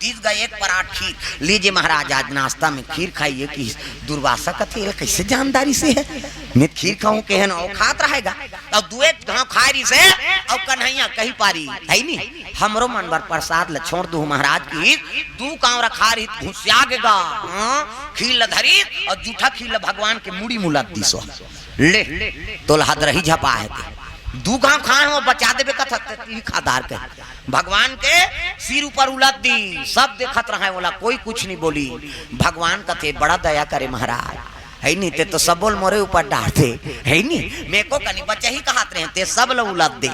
दीस गा एक परात खीर, लीजिए महाराज आज नाश्ता में खीर खाइए। कि दुर्वासा कथे, "एला कैसे जानदारी से है? मैं खीर खाऊं के है ना, वो खात रहेगा।" और दुए घाव खाए रही से, और कन्हैया कही पारी, है नी, हमरो मन बर प्रसाद ल छोड़ दू महाराज की। दू कांवरा खा रही घुसिया गे गा, हाँ? खीर ल धरी और जूठा खीर ल भगवान के मुड़ी मुलत दिसो। ले, तोला हद रही झपा है ते। दू घाव खाए हो, बचा देबे कथा ते, ती खादार के। भगवान के सिर ऊपर उलत दी, सब देखत रहे, बोला कोई कुछ नहीं बोली। भगवान कथे, "बड़ा दया करे महाराज, है नी, ते तो सबोल मोरे ऊपर डार दे, है नी, मैं को कनी बचा ही कहत रहे, ते सब ल उलत दे।"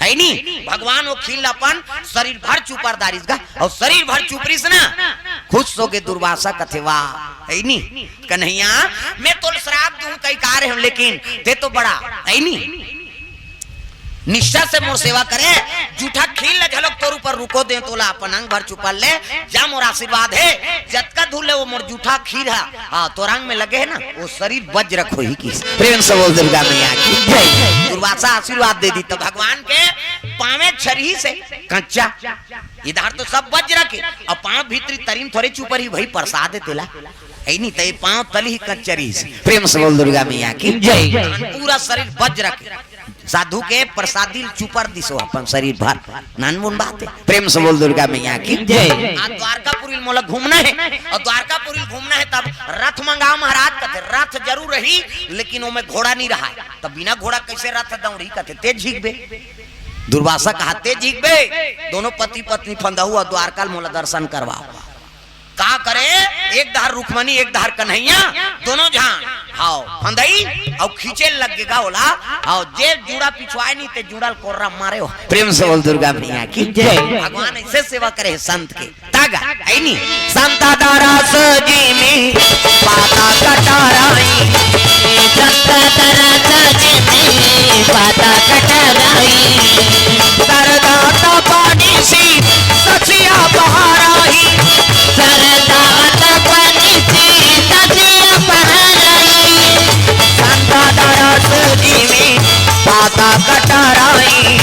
है नी? भगवान वो खील अपन शरीर भर चुपर दारिस गा, अउ शरीर भर चुपरिस ना, खुश होगे दुर्वासा कथे, "वाह, है नी? कन्हैया, मैं तोला श्राप दूं कहि का रहे हंव, लेकिन तें तो बड़ा, है नी, निष्ठा से मोर सेवा करे, जूठा खील ल घलोक तोर ऊपर रुको दे, तोला अपन अंग भर चुपर ले, जा मोर आशीर्वाद हे, जतका धूल हे वो मोर जूठा खील ह, हाँ, तोर अंग में लगे हे ना, वो शरीर वज्र होही" कहिस। प्रेम से बोल दुर्गा मैया की जय। दुर्वासा आशीर्वाद दे दिस त भगवान के पाँवे छरिहिस हे कच्चा, इधर तो सब वज्र के, अउ पाँव भीतरी तरी म थोरे चुपरही भई, प्रसाद हे तेला, है नी, त ये पाँव तली ही कच्चा रहिस हे। प्रेम से बोल दुर्गा मैया की जय। पूरा शरीर वज्र के, साधु के प्रसादी ल चुपर दिस ओ अपन शरीर भर, नानमुन बात हे। प्रेम से बोल दुर्गा मैया की जय। आ द्वारकापुरी ल मोला घूमना हे, अउ द्वारकापुरी ल घूमना हे तब रथ मंगाव महाराज कथे, रथ जरूर रही, लेकिन ओमे घोड़ा नी रहय, तब बिना घोड़ा कइसे रथ दौड़ही कथे, तें झिकबे। दुर्वासा कहा, "तें झिकबे, दोनों पति पत्नी फंदहू अउ द्वारका ल मोला दर्शन करवाव।" का करे, एक धार रुक्मणी, एक धार कन्हैया, दोनों झन, हाव, फंदई, अउ खींचे लग गे गा ओला, हाव, जे जूड़ा पिछवाय नी, ते जूड़ा ल कोर्रा मारे हो। प्रेम से बोल दुर्गा मैया की जय। भगवान अइसे सेवा करे हे संत के। तगा, है नी? संत दरस जिमि पाता कटराई। संत दरस जिमि पाता कटराई। सरदा तपनिसि सचिया पहराई। सरदा तपनिसि सचिया पहराई। संत दरस जिमि पाता कटराई।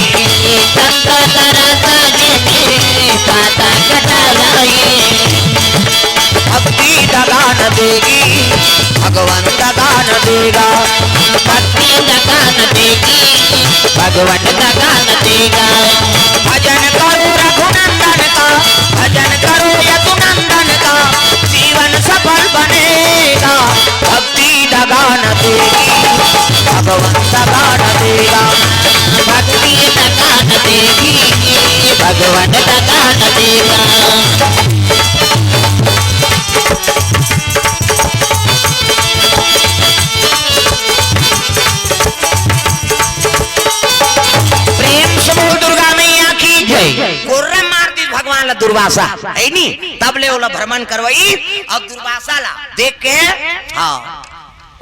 संत दरस जिमि पाता कटराई। भक्ति दगान देगी, भगवंत गान देगा। भक्ति दगान देगी, भगवंत गान देगा। भजन करो रघुनंदन का, भजन करो यदुनंदन का, जीवन सफल बनेगा। भक्ति दगान देगी, भगवंत गान देगा। भक्ति दगान देगी, भगवंत गान देगा। प्रेम से बोल दुर्गा मैया की जय। कोर्रा मार दिस भगवान ला दुर्वासा, है नी? तब ले ओला भ्रमण करवई अउ दुर्वासा ला देख के, हाँ,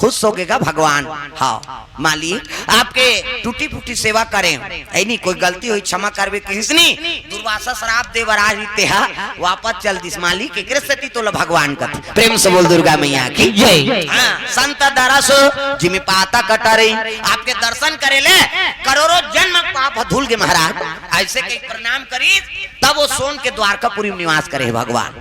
खुश होगे गा भगवान। हाँ, मालिक, आपके टूटी फूटी सेवा करेंव, है नी, कोई गलती होही क्षमा करबे कहिस नी, दुर्वासा श्राप दे बर आय रिहिस तेहा वापस चल दिस मालिक, एकरे सेती तोला भगवान कथे। प्रेम से बोल दुर्गा मैया की जय। हाँ, संत दरस जिमि पाता कटराई, आपके दर्शन करे ले करोड़ों जन्म पाप ह धुल गे महाराज। अइसे कहि प्रणाम करिस, तब ओ सोन के द्वारकापुरी म निवास करे हे भगवान।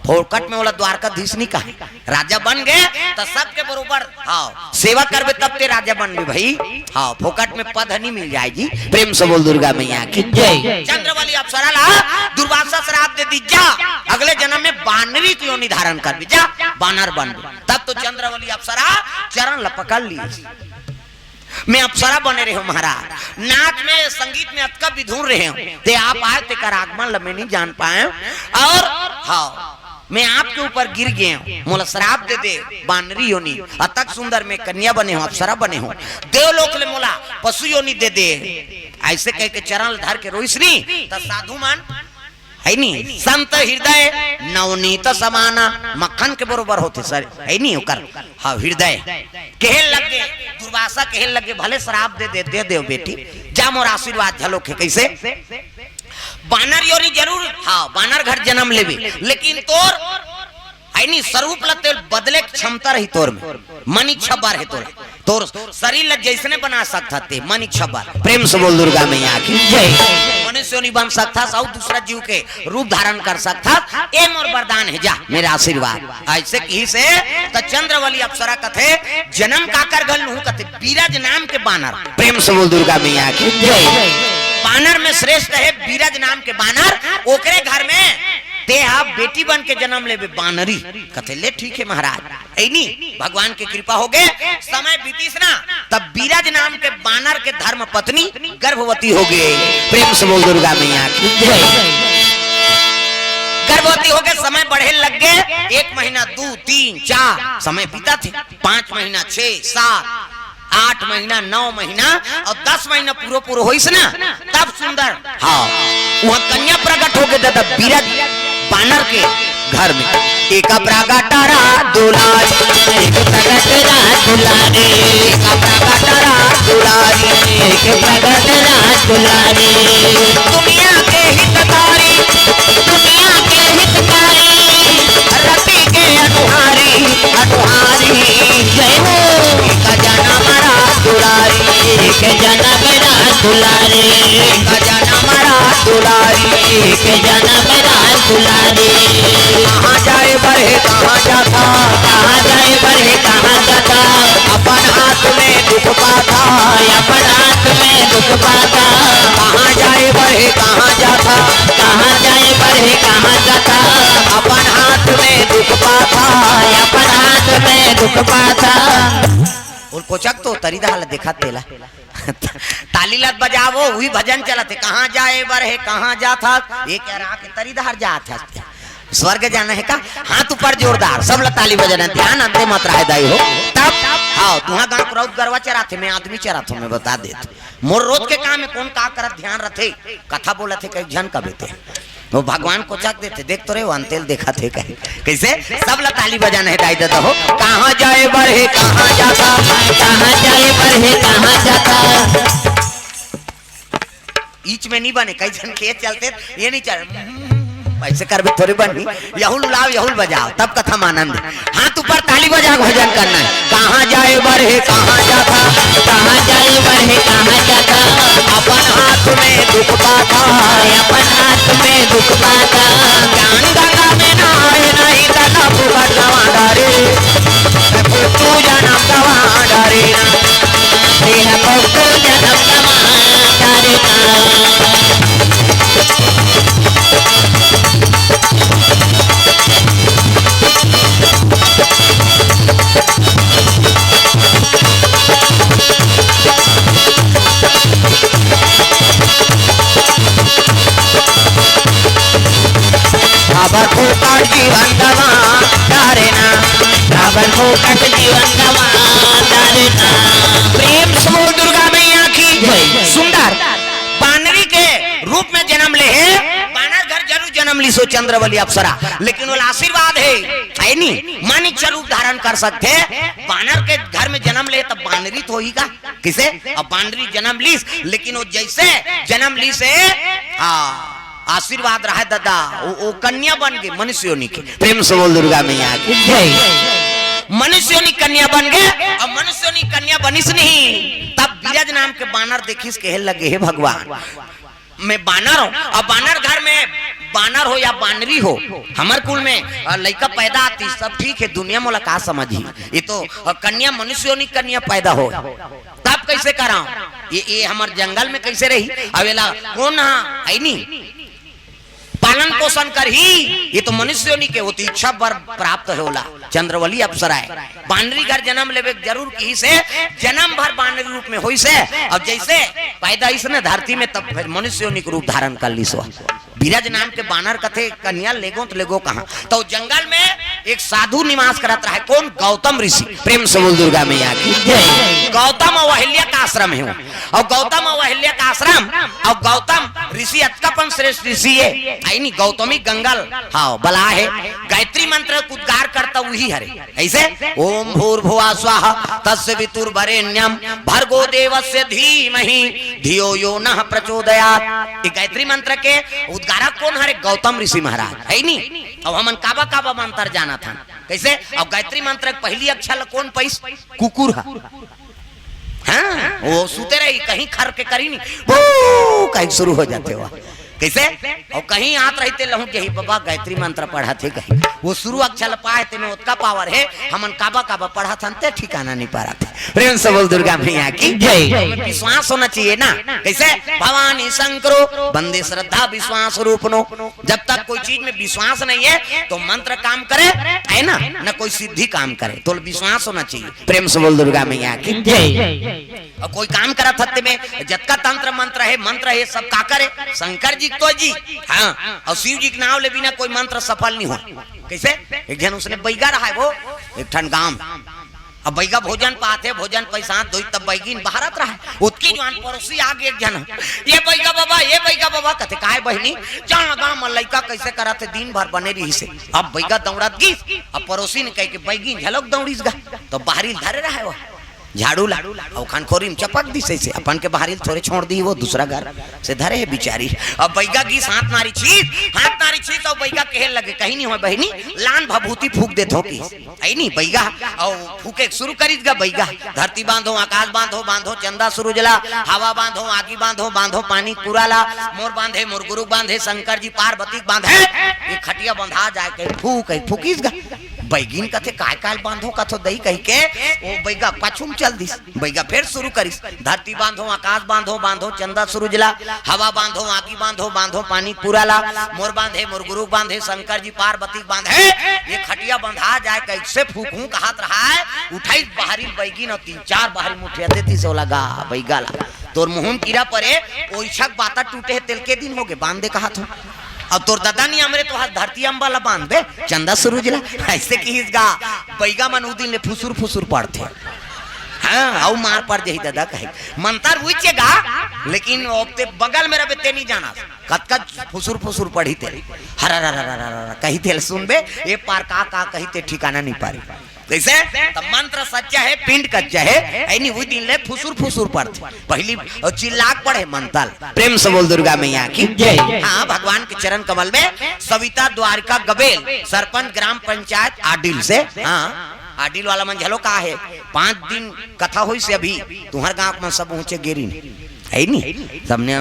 फोकट में ओला द्वारकाधीश नी कहे, राजा बन गे त सबके बरोबर, हाँ, सेवा करबे तब तें राजा बनबे भई। हाँ, फोकट में पद नी मिल जाय जी। प्रेम से बोल दुर्गा मैया की जय। चंद्रवली अप्सरा ला दुर्वासा श्राप दे दिस, जा अगले जन्म में बानरी के योनि धारण करबे, जा बानर बनबे। तब तो चंद्रवली अप्सरा चरण ला पकड़ लिस। मैं अप्सरा बने रहेंव महाराज, नाच में, संगीत में अतका विधुन रहेंव, तें आप आय, तेकर आगमन ल मैं नी जान पाएंव। अउ हाँ, मैं आपके ऊपर गिर गेंव, मोला श्राप दे दे, बानरी योनि, अतक सुंदर मैं कन्या बने हंव, अप्सरा बने हंव, देवलोक ले मोला पशु योनि दे दे। अइसे कहिके चरण ल धर के रोइस नी, त साधु मन है नी, संत हृदय नवनीत समाना, मक्खन के बरोबर होथे सर, है नी ओकर, हाँ, हृदय। कहे लगे, दुर्वासा कहे लगे, भले श्राप दे दे, दे देव बेटी, जा मोर आशीर्वाद घलोक हे। कइसे? बानर योनि जरूर, हाँ, बानर घर जन्म लेबे, लेकिन तोर है नी, स्वरूप ल तें बदले के क्षमता रही तोर में, मनी छबर हे तोर, तोर शरीर ल जइसने बना सकथस तें, मनी छबर। प्रेम से बोल दुर्गा मैया की जय। मनुष्य योनि बन सकथस अउ दूसरा जीव के रूप धारण कर सकथस, ए मोर वरदान हे, जा, मेरा आशीर्वाद। अइसे कहिस हे त चंद्रवली अप्सरा कथे, जन्म काकर घर लूहूं कथे, बीरज नाम के बानर। प्रेम से बोल दुर्गा मैया की जय। बानर में श्रेष्ठ हे बीरज नाम के बानर, ओकरे घर में तें हा बेटी बन के जन्म लेबे बानरी। कथे, ले ठीक हे महाराज, है नी, भगवान के कृपा होगे, समय बीतिस ना, तब बीरज नाम के बानर के धर्म पत्नी गर्भवती होगे। प्रेम से बोल दुर्गा मैया की जय। गर्भवती होगे, समय बढ़े लग गे, एक महीना, दू, तीन, चार, समय बीतत हे, पांच महीना, छह, सात, आठ महीना, नौ महीना अउ दस महीना पूरा पूरा होइस ना, तब सुंदर, हाँ, वहाँ कन्या प्रकट होगे दादा, बिरज बानर के घर में। एक प्रकट रास दुलारी, एक प्रकट रास दुलारी, एक प्रकट रास दुलारी, एक प्रकट रास दुलारी। दुनिया के हितकारी, दुनिया के हितकारी, रति के अनुहारी, अनुहारी। जय हो। एक जनम रास दुलारी, एक जनम रास दुलारी, एक जनम रास दुलारी, एक जनम रास दुलारी। कहाँ जाए बर हे, कहाँ जाथा? कहाँ जाए बर हे, कहाँ जाथा? अपन हाथ में दुख पाथा। अपन हाथ में दुख पाथा। कहाँ जाए बर हे, कहाँ जाथा? कहाँ जाए बर हे, कहाँ जाथा? अपन हाथ में दुख पाथा। अपन हाथ में दुख पाथा। अउ कोचक तो तरी डहर देखत तेला। ताली ल बजावव, उही भजन चलत हे, कहाँ जाए बर हे, कहाँ जाथा? एक यार आके तरी डहर जात हे। स्वर्ग जाना हे का? हाथ ऊपर जोरदार, सब ला ताली बजाना, ध्यान अंते मत रहे दाई हो। तब, हाँ, तुँहर गाँव के राउत गरवा चराथे, मैं आदमी चराथों, मैं बता देत। मोर रोज के काम हे, कोन का करत ध्यान रथे, कथा बोलत हे, कई झन कबे ते। वो भगवान कोचक देथे, देख तो रे, वो अंते ल देखत हे कहे। कइसे? सब ला ताली बजाना हे दाई ददा हो। कहाँ जाए बर हे, कहाँ जाथा? कहाँ जाए बर हे, कहाँ जाथा? ईच में नहीं बने, कई झन के चलते ये नहीं चल, अइसे करबे थोड़ी बनही। यहू ल उलाव, यहू ल बजाव, तब कथा म आनंद। हाथ ऊपर, ताली बजा के भजन करना हे। कहाँ जाए बर हे, कहाँ जाथा? कहाँ जाए बर हे, कहाँ जाथा? अपन हाथ में दुख पाथा। अपन हाथ में दुख पाथा। ज्ञान गंगा में नहाए नहीं, दादा फुकट गवा डारे। तू जनम गवा डारे ना। तेरा बहुतो जनम गवा डारे ना। काबर फोकट जीवन गवा डारे ना, काबर फोकट जीवन गवा डारे ना। प्रेम से बोल दुर्गा मैया की जय। सुंदर बानरी के रूप में जन्म ले हे, बानर घर जरूर जन्म लीस ओ चंद्रवली अप्सरा, लेकिन ओला आशीर्वाद हे, हे नी, मन इच्छा रूप धारण कर सकथे। बानर के घर में जन्म ले त बानरी तो होही का? कइसे? अब बानरी जन्म लीस, लेकिन वो जइसे जन्म लीस हे, हाँ, आशीर्वाद रहे ददा, वो, वो कन्या बन गे मनुष्य योनि के। प्रेम से बोल दुर्गा मैया की जय। मनुष्य योनि कन्या बन गे, अब मनुष्य योनि कन्या बनिस नहीं, तब बिरज नाम के बानर देखिस, कहे लगे, हे भगवान, मैं बानर हूँ, अब बानर घर में बानर हो या बानरी हो, हमर कुल में, अ, लइका पैदा आतिस, सब ठीक हे, दुनिया मोला का समझही? ये तो, अ, कन्या मनुष्य योनि कन्या पैदा हो, तब कइसे करँव? ये, ये हमर जंगल में कइसे रही? अब एला कोन ह, हे नी, पालन पोषण करही? ये तो मनुष्य योनि के, वो तो इच्छा वर प्राप्त हे ओला, चंद्रवली अप्सरा हे। बानरी घर जन्म लेबे के जरूर किहिस हे, जन्म भर बानरी रूप में होइस हे, अउ जइसे पैदा होइस न धरती में, तब फिर मनुष्य योनि के रूप धारण कर लीस हे। बिरज नाम के बानर कथे, कन्या लेगो त लेगो कहाँ? त जंगल में एक साधु निवास करत रहे, कोन? गौतम ऋषि। प्रेम से बोल दुर्गा मैया की जय। गौतम अउ अहिल्या का आश्रम हे वो। अउ गौतम अउ अहिल्या का आश्रम, अउ गौतम ऋषि अतका पन श्रेष्ठ ऋषि हे, हे नी, गौतमी गंगल, हाँ, बला हे, गायत्री मंत्र के उद्गार करता उही हरे। कइसे? ओम भूर्भुवः स्वः तस्य वितुर्वरेण्यं भर्गो देवस्य धीमहि धियो यो नः प्रचोदयात्। ये गायत्री मंत्र के उद्गारक कोन हरे? गौतम ऋषि महाराज, हे नी? अब हमन काबा काबा मंत्र जानत हन। कइसे? अब गायत्री मंत्र के पहिली अक्षर ल कोन पइस? कुकुर ह। हाँ, वो सुते रही, कहीं खर के करी नहीं, वो कहीं शुरू हो जाथे वो। कइसे? अउ कहीं आत रहिथे, लहुट जाही, बाबा गायत्री मंत्र पढ़त हे कहीं। वो शुरू अक्षर पाए, तेमे ओतका power हे, हमन काबा काबा पढ़त हन, ते ठिकाना नहीं पारत हे। प्रेम से बोल दुर्गा मैया की जय। विश्वास होना चाहिए ना। कइसे? भवानी शंकरो वंदे श्रद्धा विश्वास रूपनो। जब तक कोई चीज में विश्वास नहीं हे, तो मंत्र काम करे, हे ना, न कोई सिद्धि काम करे। तो विश्वास होना चाहिए। प्रेम से बोल दुर्गा मैया की जय। अउ कोई काम करत हत्ते में जतका तंत्र मंत्र हे, मंत्र हे, सब काकर हे? शंकर जी के तो जी। हाँ, अउ शिव जी के नाव ले बिना कोई मंत्र सफल नहीं होय। कइसे? एक झन उसने बइगा रहा हे वो, एक ठन गांव। अब बइगा भोजन पाथे, भोजन पैसा दोई, तब बइगिन बहारत रहे। ओतकी जुवार परोसी आगे एक झन, "ये बइगा बबा, ये बइगा बबा," कथे, "काय बहिनी?" "जान लगा मन लइका कइसे करत हे, दिन भर बने रहिस हे।" अब बइगा दौड़त गिस, अब परोसी ने कहिके बइगिन घलोक दौड़िस गा, त बहरी ल धरे रहे वो झाड़ू ला, अउ खनखोरी म चपक दिस अइसे, अपन के बहरी ल थोरे छोड़ दी, वो दूसरा घर से धरे हे बिचारी। अब बइगा गिस हाथ मारी छीस, हाथ मारी छीस, अउ बइगा कहे लगे, "कहीं नहीं होय बहिनी, लान भभूति फूंक देथों," कहिस। अइ नहीं बइगा, अउ फूंके शुरू करिस गा बइगा, "धरती बांधो, आकाश बांधो, बांधो चंदा सुरुज ला, हवा बांधो, आगी बांधो, बांधो पानी पूरा ला, मोर बांधे, मोर गुरु बांधे, शंकर जी पार्वती बांधे, ये खटिया बंधा जाय," कहि फूंक, कहि फूंकिस गा। बइगिन कथे, "काय काय ल बांधों कथो दई?" कहिके ओ बइगा पाछू म चल दिस। बइगा फेर शुरू करिस, "धरती बांधो, आकाश बांधो, बांधो चंदा सुरुज ला, हवा बांधो, आगी बांधो, बांधो पानी पूरा ला, मोर बांधे, मोर गुरु बांधे, शंकर जी पार्वती बांधे, ये खटिया बंधा जाय, कइसे फूंकहूं," कहत रहाय। उठाइस बहरी ल बइगिन अउ तीन चार बहरी मुठिया देतिस ओला गा बइगा ला, "तोर मुहूं म कीरा परे, ओइछक बाता टूटे हे, तेला के दिन होगे, बांध दे कहत हों। अब तोर ददा नियम रे, तोहार धरती अम्बा ला बांध दे, चंदा सुरुज ला।" अइसे किहिस गा, बइगा मन उ दिन ले फुसुर फुसुर पड़थे। हाँ, अउ मार पड़ जाही ददा कहे। मंतर उइचे गा, लेकिन अब ते बगल में रबे ते नहीं जाना। कतका फुसुर फुसुर पड़ही ते। हर हर हर हर हर कही ते सुनबे, ए पार का का कही ते ठिकाना नहीं पारी। कइसे? त मंत्र सच्चा हे, पिंड कच्चा हे, अइ नहीं उही दिन ले फुसुर फुसुर पड़थे। पहिली चिल्ला के पड़े मंतर। प्रेम से बोल दुर्गा मैया की जय। हाँ, भगवान के चरण कमल में सविता द्वारिका गबेल, सरपंच ग्राम पंचायत आडिल से। हाँ, आडिल वाला मन झलो का हे, पांच दिन कथा होइस हे अभी, तुंहर गांव के मन सब पहुंचे गेरिन, हे नी? सबने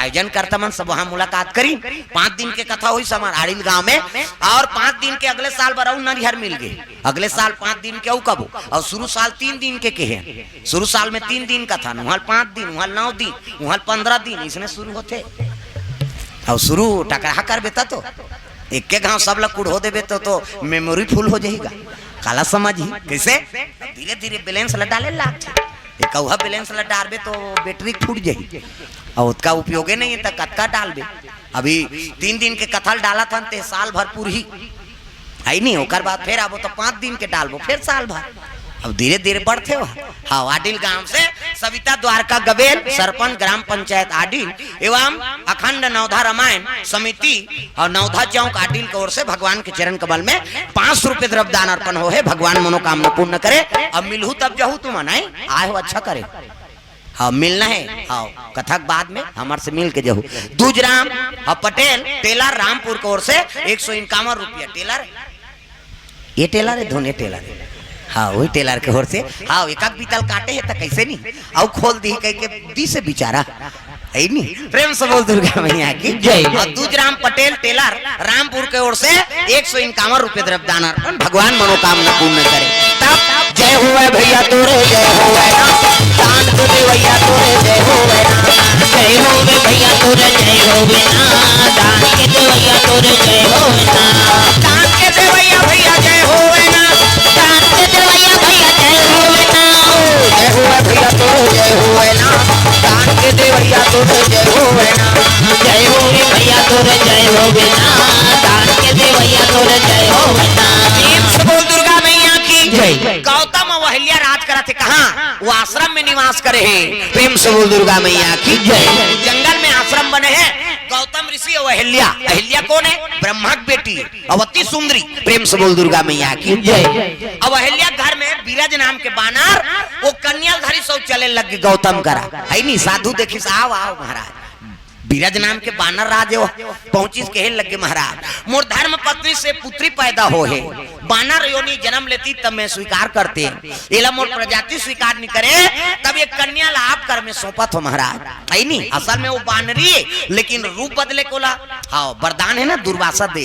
आयोजन करता मन सब वहां मुलाकात करिन। पांच दिन के कथा होइस हे हमर आडिल गांव में, अउ पांच दिन के अगले साल बर अउ नरिहर मिल गे। अगले साल पांच दिन के अउ कबो, अउ शुरू साल तीन दिन के केहे। शुरू साल में तीन दिन कथा, उहां ल पांच दिन, उहां ल नौ दिन, उहां ल पंद्रह दिन, अइसने शुरू होथे। अउ शुरू टकराहा करबे त तो एके घांव सब ला कुढ़ो देबे तो, तो memory full हो जाही गा। काला समझही? कइसे? धीरे-धीरे balance ला डाले लागथे। एकउहा balance ला डारबे तो battery फूट जाही। अउ ओतका उपयोगे नहीं हे त कतका डालबे? अभी तीन दिन के कथा ल डालत हन ते साल भर पूरही। हे नहीं, ओकर बाद फेर आबो तो पांच दिन के डालबो, फेर साल भर। अब धीरे-धीरे बढ़थे हो। हाँ, आडिल गांव से सविता द्वारका गबेल, सरपंच ग्राम पंचायत आडिल एवं अखंड नवधा रामायण समिति अउ नवधा चौक आडिल के ओर से भगवान के चरण कमल में पांच सौ रुपए द्रव्य दान अर्पण होहे। भगवान मनोकामना पूर्ण करे। अब मिलहू तब जहू तुमन, आए हो अच्छा करे। हाँ, मिलना हे। हाँ, कथा के बाद में हमर से मिल के जहू। दूजराम, हाँ, पटेल टेलर रामपुर के ओर से एक सौ इक्यावन रुपया। टेलर, ये टेलर हे, धुन ये टेलर हे। हाँ, उही टेलर के ओर से। हाँ, एक आध बीतल काटे हे त कइसे नहीं, अउ खोल दिही कहिके दिस हे बिचारा। हे नहीं? प्रेम से बोल दुर्गा मैया की जय। अउ दूजराम पटेल टेलर रामपुर के ओर से एक सौ इक्यावन रुपए द्रव्य दान अर्पण, भगवान मनोकामना पूर्ण करे। तब जय होवे भैया तोरे, जय होवे ना। दान के देवैया तोरे, जय होवे ना। जय होवे भैया तोरे, जय होवे ना। दान के देवैया तोरे, जय होवे ना। दान के देवैया भैया, जय होवे ना। दान के देवैया भैया, जय होवे ना। जय होवे भैया तोरे, जय होवे ना। दान के देवैया तोरे, जय होवे ना। जय होवे भैया तोरे, जय होवे ना। दान के देवैया तोरे, जय होवे ना। प्रेम से बोल दुर्गा मैया की जय। गौतम अउ अहिल्या राज करत हे कहाँ? वो आश्रम में निवास करे हे। प्रेम से बोल दुर्गा मैया की जय। जंगल में आश्रम बने हे गौतम ऋषि अउ अहिल्या। अहिल्या कोन हे? ब्रह्मा के बेटी, अउ अति सुंदरी। प्रेम से बोल दुर्गा मैया की जय। अउ अहिल्या घर में बिरज नाम के बानर, वो कन्या ल धरिस अउ चले लग गे गौतम करा। हे नहीं, साधु देखिस, "आव, आव महाराज।" बिरज नाम के बानर राज हे, पहुंचिस, कहे लग गे, "महाराज, मोर धर्म पत्नी से पुत्री पैदा होहे, बानर योनि जन्म लेतिस तब मैं स्वीकार करतेंव, एला मोर प्रजाति स्वीकार नहीं करे, तब ये कन्या ला आप कर में सौंपत हों महाराज।" हे नहीं, असल में वो बानरी हे, लेकिन रूप बदले के ओला, हाँ, वरदान हे ना, दुर्वासा दे।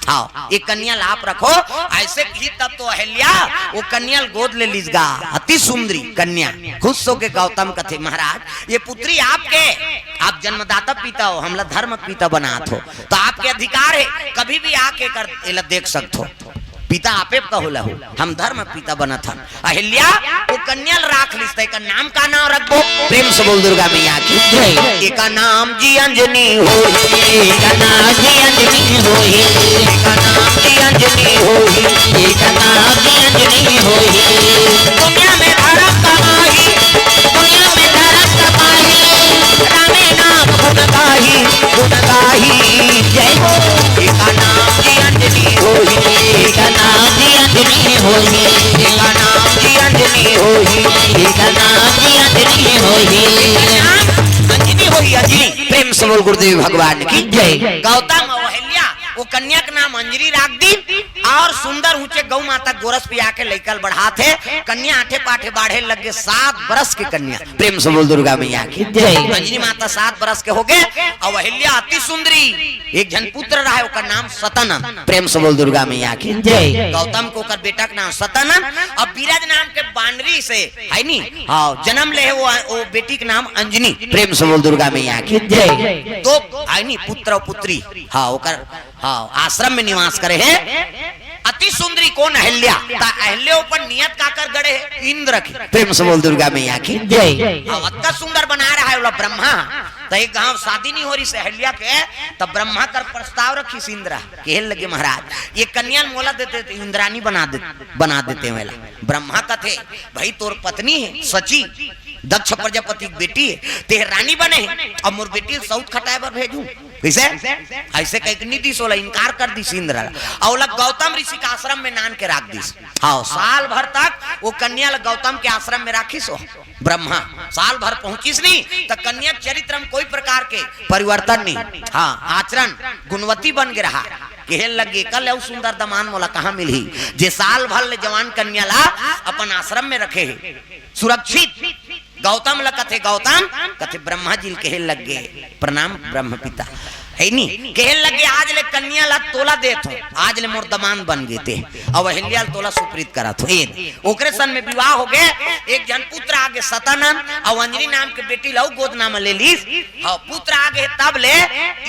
हाँ, ये कन्या ला आप रखो, अइसे किहिस तब तो अहिल्या वो कन्या ल गोद ले लिस गा, अति सुंदरी कन्या। खुश होके गौतम कथे, "महाराज, ये पुत्री आपके, आप जन्मदाता पिता हो, हमला धर्म पिता बनात हो, त आपके अधिकार हे, कभी भी आके एकर, एला देख सकत हो। पिता आपे कहूं ला हो, हम धर्म पिता बनत हन।" अहिल्या वो कन्या ल राख लिस, त एकर नाम का नाम रखबो? प्रेम से बोल दुर्गा मैया की जय। एकर नाम जी अंजनी होही, एकर नाम जी अंजनी होही, एकर नाम जी अंजनी होही, एकर नाम जी अंजनी होही। दुनिया होही। एकर नाम जी अंजनी होही। एकर नाम जी अंजनी होही। नाम अंजनी होही, अंजनी। प्रेम से बोल गुरुदेव भगवान की जय। गौतम अउ अहिल्या, वो कन्या के नाम अंजनी राख दी अउ सुंदर ऊंचे गौ माता गोरस पिया के लइका ल बढ़ात हे। कन्या आठे पाठे बाढ़े लग गे, सात बरस के कन्या। प्रेम से बोल दुर्गा मैया की जय। अंजनी माता सात बरस के हो गे अउ अहिल्या अति सुंदरी। एक झन पुत्र रहा, ओकर नाम सतानंद। प्रेम से बोल दुर्गा मैया की जय। गौतम के ओकर बेटा के नाम सतानंद अउ बीरज नाम के बानरी से, है नी? हाँ, जन्म ले हे वो, वो बेटी के नाम अंजनी। प्रेम से बोल दुर्गा मैया की जय। दो, है नी, पुत्र अउ पुत्री। हाँ, ओकर, हाँ, आश्रम में निवास करे हे। अति सुंदरी कोन? अहिल्या। त अहिल्या ऊपर नियत काकर गड़े हे? इंद्र के। प्रेम से बोल दुर्गा मैया की जय। हाँ, अतका सुंदर बना रहा हे ओला ब्रह्मा। त एक घांव शादी नहीं हो रहिस अहिल्या के, त ब्रह्मा कर प्रस्ताव रखिस इंद्र। कहे लगे, महाराज, ये कन्या ल मोला देते त इंद्रानी बना दे, बना देते वेला। ब्रह्मा कथे, भाई, तोर पत्नी हे शची, दक्ष प्रजापति के बेटी हे, ते रानी बने हे, अब मोर बेटी ल सऊत खटाए बर भेजूं? कइसे? अइसे कहिके नहीं दिस, ओला इनकार कर दिस इंद्र ला। अउ ओला गौतम ऋषि के आश्रम में नान के राख दिस। हाँ, साल भर तक वो कन्या ला गौतम के आश्रम में राखिस हो ब्रह्मा। साल भर पहुंचिस नहीं त कन्या के चरित्र में कोई प्रकार के परिवर्तन नहीं। हाँ, आचरण गुणवती बन गे रहा। कहे लगे, कल अउ सुंदर दमांद मोला कहाँ मिलही, जे साल भर ले जवान कन्या ला अपन आश्रम में रखे हे, सुरक्षित। गौतम ल कथे, गौतम कथे, ब्रह्मा जी ल कहे लग गे, प्रणाम ब्रह्म पिता, है नी? कहे लग गे, आज ले कन्या ल तोला देत हों, आज ले मोर दमांद बन गे ते, अउ अहिल्या ल तोला सुप्रीत करत हों। ए, ओकरे सन में विवाह हो गे, एक झन पुत्र आ गे सतानंद, अउ अंजनी नाम के बेटी ल अउ गोदना म ले लीस। हाँ, पुत्र आ गे, तब ले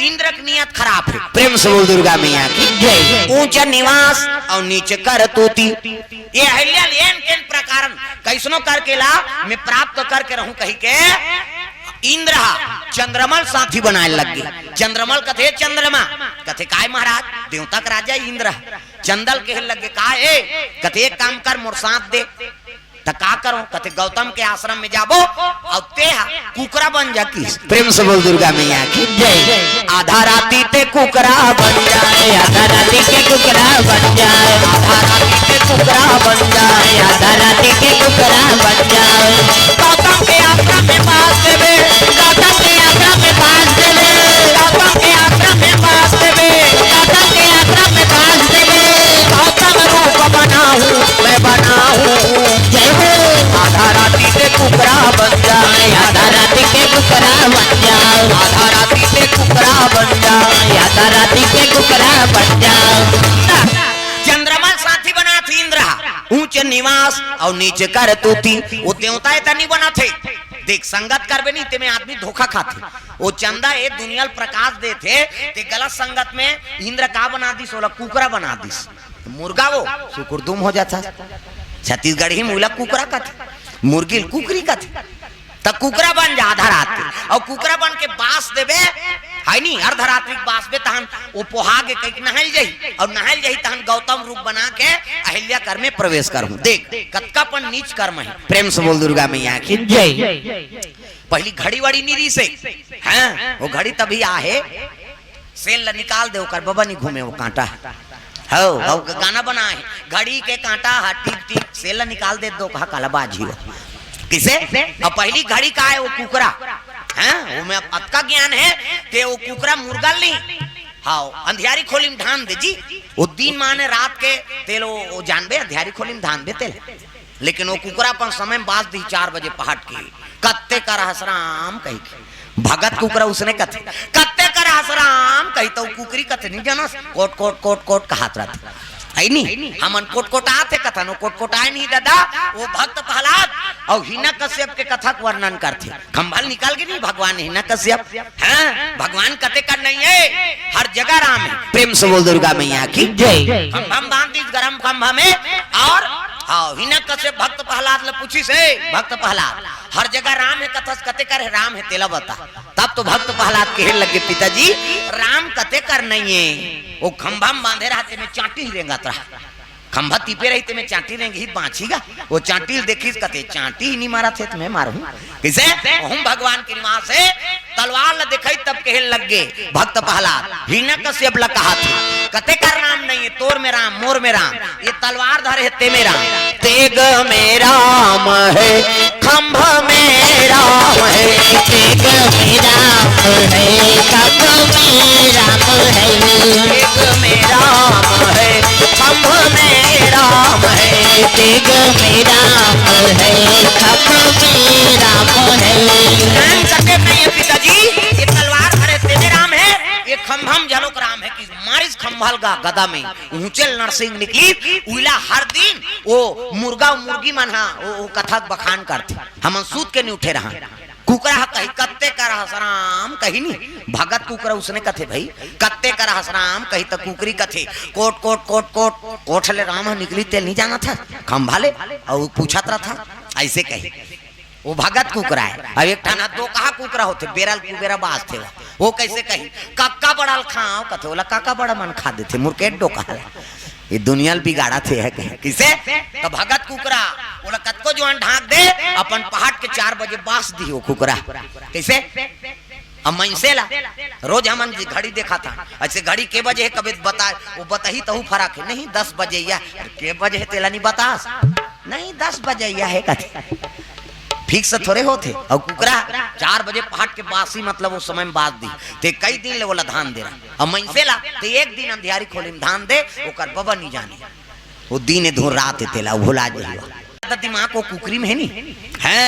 इंद्र के नियत खराब हे। प्रेम से बोल दुर्गा मैया की जय। ऊंच निवास अउ नीच करतूती। ये अहिल्या ल एन केन प्रकारन कइसनो करके ला मैं प्राप्त करके रहूं कहिके इंद्र हा चंद्रमा ल साथी बनाए लग गे। चंद्रमा ल कथे, चंद्रमा कथे, काय महाराज, देवता के राजा इंद्र हा। चंदा ल कहे लग गे, का ए? कथे, एक काम कर, मोर साथ दे। त का करों? कथे, गौतम के आश्रम में जाबो अउ ते हा कुकरा बन जा किस। प्रेम से बोल दुर्गा मैया की जय। आधा राती ते कुकरा बन जाए, आधा राती के कुकरा बन जाए, आधा राती के कुकरा बन जाए, आधा राती के कुकरा बन जाए। गौतम के आश्रम में बास देबे, गौतम के आश्रम में बास देबे, गौतम के आश्रम में बास देबे, गौतम के आश्रम में बास देबे। गौतम रूप बनाऊं, मैं बनाऊं। जय हो। आधा राती के कुकरा बन जाए, आधा राती के कुकरा बन जाओ, आधा राती के कुकरा बन जाओ, आधा राती के कुकरा बन जाओ। चंद्रमा साथी बनाथे इंद्र हा, ऊंच निवास अउ नीच करतूती। वो देवता ए त नहीं बनाथे। देख, संगत करबे नहीं, तेमे आदमी धोखा खाथे। वो चंदा ए दुनिया ल प्रकाश देथे, ते गलत संगत में इंद्र का बना दिस, ओला कुकरा बना दिस। मुर्गा वो सुकुरदुम हो जाता। छत्तीसगढ़ी में ओला कुकरा कथे, मुर्गी ल कुकरी कथे। त कुकरा बन जा आधा रात के, अउ कुकरा बन के बास देबे, है नी, अर्धरात्रि के बास बे, तहन वो पोहा के कहिके नहाइल जाही, अउ नहाइल जाही तहन गौतम रूप बना के अहिल्या कर में प्रवेश करहूं। देख, कतका अपन नीच कर्म हे। प्रेम से बोल दुर्गा मैया की जय। पहली घड़ी वड़ी नहीं रहिसे, हाँ, वो घड़ी तभी आहे। सेल ला निकाल दे, ओकर बबा नहीं घूमे वो कांटा। हौ, हौ, गाना बनाए, घड़ी के कांटा हा टिक टिक, सेल ला निकाल दे, दो कहा काला बाजी हो। किसे? अब पहली घड़ी का है वो कुकरा, हैं? वो में अब अतका ज्ञान है कि वो कुकरा मुर्गा नहीं। हाँ, अंधियारी खोली में ढान दे जी। वो दिन माने रात के तेल वो, वो जानबे, अंधियारी खोली में ढान दे तेल। लेकिन वो कुकरा अपन समय में बास दी चार बजे पहाट के, "कत्ते करहस राम?" कही के। भगत कुकरा उसने कथे, "कत्ते करहस राम?" कही तो कुकरी कथे, "नहीं जानस, कोट, कोट, कोट, कोट," कहात रहथे। है नी? हमन कोट कोट आथे कथन, वो कोट कोट आए नहीं दादा, वो भक्त प्रहलाद और हिरण्यकश्यप के कथा के वर्णन करथे। खंभा ल निकाल के नहीं भगवान हिरण्यकश्यप, हाँ, भगवान कते कर नहीं है, हर जगह राम है। प्रेम से बोल दुर्गा मैया की जय। खंभा में बांध दीस गरम खंभा में, और हाँ, हिरण्यकश्यप भक्त प्रहलाद ल पूछिस, "हे भक्त प्रहलाद, हर जगह राम है कथस, कते कर है राम है, तेला बता।" तब तो भक्त प्रहलाद कहे लगे, "पिताजी, राम कते कर नहीं है, वो खंभा में बांधे रहते में चांटी ही रेंगत रहा।" खंभा तीपे रही ते में चांटी रेंगही बांची गा। वो चांटी ल देखिस कथे, "चांटी ही नहीं मारत हे त मैं मारहूं कइसे?" ओहू भगवान के निवास हे। तलवार ल देखई तब कहे लगे भक्त प्रहलाद, हिरण्यकश्यप ल कहा थे, "कते कर नाम नहीं है, तोर में राम, मोर में राम, ये तलवार धरे हे ते में राम।" तेग में राम है, खंभ में राम है। तेग में राम है, खंभ में राम है। तेग में राम है, खंभ में राम है। तेग में राम है, खंभ में राम है। नाम सत्य नहीं है पिताजी, ये तलवार धरे ते में राम है, ये खंभम झलोक राम है कि मारिस खंभल गा गदा में, ऊंचे नरसिंह निकली, उइला हर दिन वो मुर्गा मुर्गी मन हा वो, वो कथा बखान करथे। हमन सूत के नहीं उठे रहा। कुकरा ह कही, "कत्ते कर हस राम?" कही नहीं, भगत कुकरा उसने कथे भाई, "कत्ते कर हस राम?" कही त कुकरी कथे, "कोट कोट कोट कोट।" कोठ ले राम ह निकली तेल नहीं जाना था, खंभा ले, अउ पूछत रहा था, ऐसे कही। वो भगत कुकरा है। अब एक ठन ह दो कहा कुकरा होथे, बेरल कुबेरा बाजथे वो। वो कैसे कही, "कक्का बड़ा ल खाओ," कथे, "ओला काका बड़ा मन खा देथे, मुरकेट डोका है।" ये दुनिया ल बिगाड़त हे, है कहे। किसे? त भगत कुकरा, ओला कतको जुआन ढांक दे, अपन पहाट के चार बजे बास दिही वो कुकरा। कइसे? अब मइनसे ला, रोज हमन जी घड़ी देखा था, ऐसे घड़ी के बजे हे, कबे बता, वो बताही तहू फरक है, "नहीं, दस बजे या।" "अरे, के बजे हे, तेला नहीं बतास?" "नहीं, दस बजे या है," कथे। फिक्स थोड़े होथे। अउ कुकरा चार बजे पहाट के बासी, मतलब वो समय में बास दिही, ते कई दिन ले ओला धान दे रहा। अब मइनसे ला, ते एक दिन अंधियारी खोली में धान दे, ओकर बबा नहीं जाने। वो दिन ए धुन रात ए तेला, वो भुला जाही। त दिमाग वो कुकरी में है नहीं? है।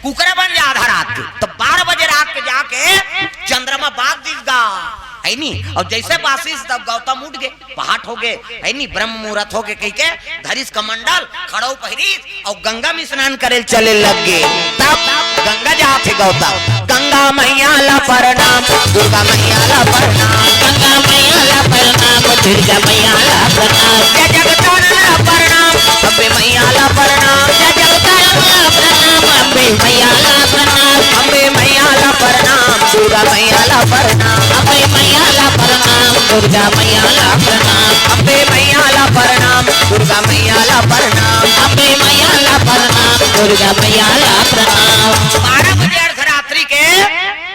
कुकरा बन जा आधा रात के। त बारह बजे रात के जाके चंद्रमा बास दिस गा, है नहीं? अउ जैसे बासिस तब गौतम उठ गे, पहाट हो गे, है नहीं? ब्रह्म मुहूर्त हो गे, कहिके धरिस कमंडल, खड़ो पहिरिस, अउ गंगा में स्नान करे चले लग गे। तब गंगा जात हे गौतम, "गंगा मैया ला प्रणाम, दुर्गा मैया ला प्रणाम, गंगा मैया ला प्रणाम, दुर्गा मैया ला प्रणाम, जय जगतारण ला प्रणाम, अम्बे मैया ला प्रणाम, जय जगतारण ला प्रणाम, अम्बे मैया ला प्रणाम, अम्बे मैया ला प्रणाम, दुर्गा मैया ला प्रणाम, अम्बे मैया ला प्रणाम, दुर्गा मैया ला प्रणाम, अम्बे मैया ला प्रणाम, दुर्गा मैया ला प्रणाम, अम्बे मैया ला प्रणाम, दुर्गा मैया ला प्रणाम।" बारह बजे अर्धरात्रि के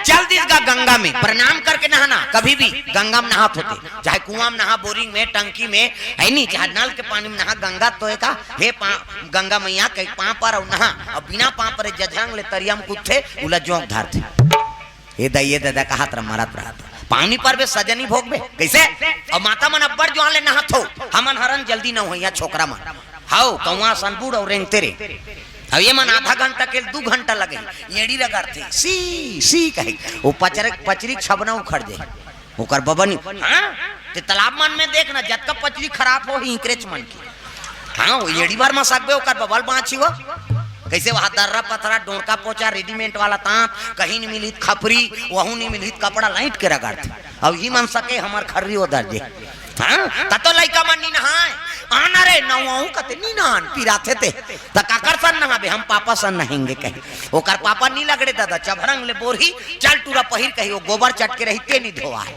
चल दिस गा गंगा में, प्रणाम करके नहाना। कभी भी गंगा में नहात होते, चाहे कुआं में नहा, बोरिंग में, टंकी में, है नहीं, चाहे नल के पानी में नहा, गंगा तो एक हे पा-, गंगा मैया के पाँव पर अउ नहा, अउ बिना पाँव पर जझरंग ले तरिया में कूदथे, उला जोंक धरथे। ए दाई, ए दादा, कहत रह, मरत रह। पानी परबे सजनी भोगबे। कइसे? अउ माता मन अब्बड़ जुआन ले नहात हो, हमन हरन जल्दी न होइया छोकरा मन। हव, कौआ सन बूढ़ अउ रेंगते रे। अब ये मन आधा घंटा के दू घंटा लगे, एड़ी रगड़थे, "सी, सी," कहे। वो पचरे, पचरी छबना उखड़ जाए। ओकर बबा नहीं, हाँ? ते तालाब मन में देख ना, जतका पचरी खराब हो, ही इंकरेच मन की। हाँ, वो एड़ी भर म सकबे, ओकर बबल बाँची हो। कइसे वहाँ दर्रा पथरा, डोंका पोचा, रेडीमेड वाला तांत, कहीं नहीं मिलित खपरी, वहू नहीं मिलित कपड़ा, लाइट के रगड़थे। अब ही मन सके हमर खर्री ओदर जे। हाँ? त तो लइका मन नी नहाय। "आना रे, नहाऊं," कथे, "नी नहान, पिराथे ते।" त काकर सन नहाबे, "हम पापा सन नहेंगे," कहे। ओकर पापा नी लगड़े दादा, चभरंग ले बोरही, चल टूरा पहिर कही, वो गोबर चटके रही, ते नी धोवाय।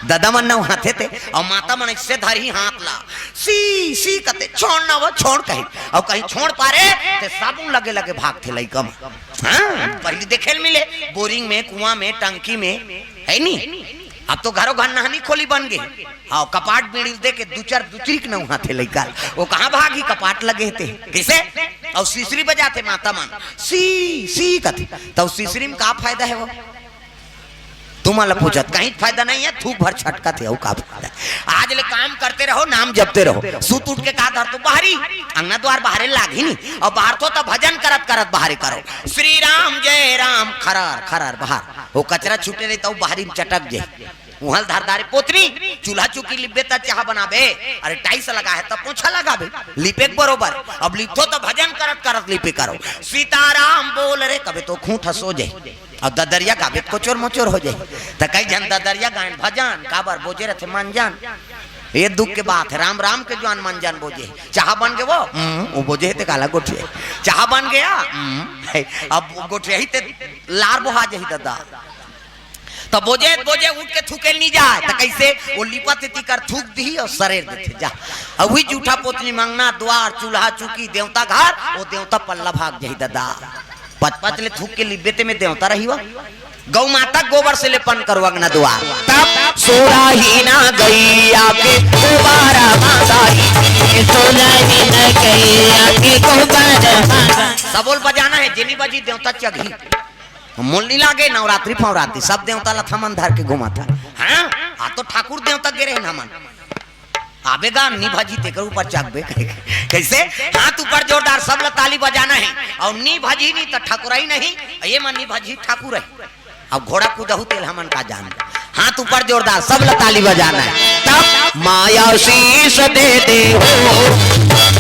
दादा मन नहाथे ते, अउ माता मन ऐसे धरही हाथ ला, "सी, सी," कथे, "छोड़ ना वो, छोड़," कही। अउ कहीं छोड़ पारे, ते साबुन लगे लगे भागथे लइका मन। हाँ, पहली देखे ल मिले, बोरिंग में, कुआं में, टंकी में, है नी? अब तो घरो घर नहनी खोली बन गे। हाँ, कपाट बीड़ी दे के दू चार दुचरी के नहाथे लइका। वो कहाँ भागी, कपाट लगे हे ते। कइसे? अउ सिसरी बजाथे माता मन। "सी, सी," कथे। त सिसरी में का फायदा हे वो? तुमन ल पूछत, कहीं फायदा नहीं हे, थूक भर छटकथे, अउ का फायदा? आज ले काम करते रहो, नाम जपते रहो। सुत उठ के का धरथो? बाहरी, अंगना द्वार बाहरे लागही नी। अउ बाहरथो त भजन करत करत बाहरे करो। "श्री राम जय राम," खरर खरर बाहर। वो कचरा छूटे रही त बाहरी में चटक जाए। उहल धर डारे पोतनी, चूल्हा चौकी लिपबे त चाहा बनाबे, अरे टाइल्स लगा हे त पोछा लगाबे, लिपे के बरोबर। अब लिपथो त भजन करत करत लिपे करो, "सीताराम बोल रे," कबे तो खूंट ह सो जाए। अब ददरिया गाबे त कोचोर मोचोर हो जाए। त कई झन ददरिया गायन भजन, काबर बोजे रथे मंजन। ये दुख के बात हे, राम राम के जुआन मंजन बोजे। चाहा बन गे वो? हम्म, वो बोजे हे ते काला गोठिया। चाहा बन गया? हम्म। अब गोठिया ही ते लार बोहा जाही दादा। त बोजे बोजे उठ के थूके नहीं जाए, त कैसे? वो लिपत तिकर थूक दिही और सरेर देथे, जा। अब वही जूठा पोतनी म अंगना, द्वार, चूल्हा, चुकी, देवता घर, वो देवता पल्ला भाग जाही दादा। पच पच ले थूक के लिब्बे ते में देवता रही वा। गौ माता गोबर से लेपन करो अंगना द्वार। तब सोराही ना गैया के गोबारा माताई। सोराही ना गैया के गोबारा माता। सबोल बजाना है, जेनी बजी देवता चघी। मोल नहीं लागे, नवरात्रि फवरात्रि, सब देवता ला थमन धर के घुमाता। हाँ, आ तो ठाकुर देवता गे रहे हमन। आबे गा, नी भजी तेकर ऊपर चाकबे। कैसे? हाथ ऊपर जोरदार, सब ला ताली बजाना है। और नी भजी नहीं तो ठाकुराई नहीं, ये मन नी भजी ठाकुर है। अब घोड़ा कूदहू तेल हमन का जान। हाथ ऊपर जोरदार, सब ला ताली बजाना है। तब माया शीश दे दे हो,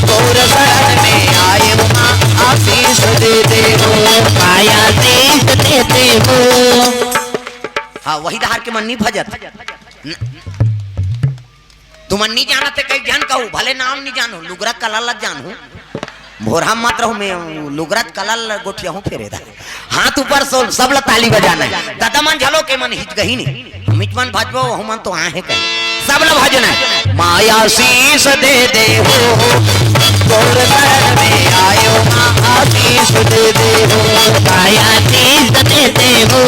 तोर शरण में आए हो माँ, आशीष दे दे हो। माया शीश दे दे हो। हाँ, वही धार के मन नहीं भजत। न-, तुमन नहीं जानत है, कई जन कहू, भले नाम नहीं जानू, लुगरा कला ला जानू। भोरहा मत रहू, मैं लुगरा कला ला गोठिया हूँ फेरे दा। हाथ ऊपर सोल, सब ला ताली बजाना है। दादा मन झलो के मन हिच गही नहीं। हम हिच मन भजबो, वहू मन तो आहे कहे। सब ला भजना है। माया शीश दे दे हो, तोर शरण में आयो माँ, आशीष दे दे हो। माया शीश दे दे हो।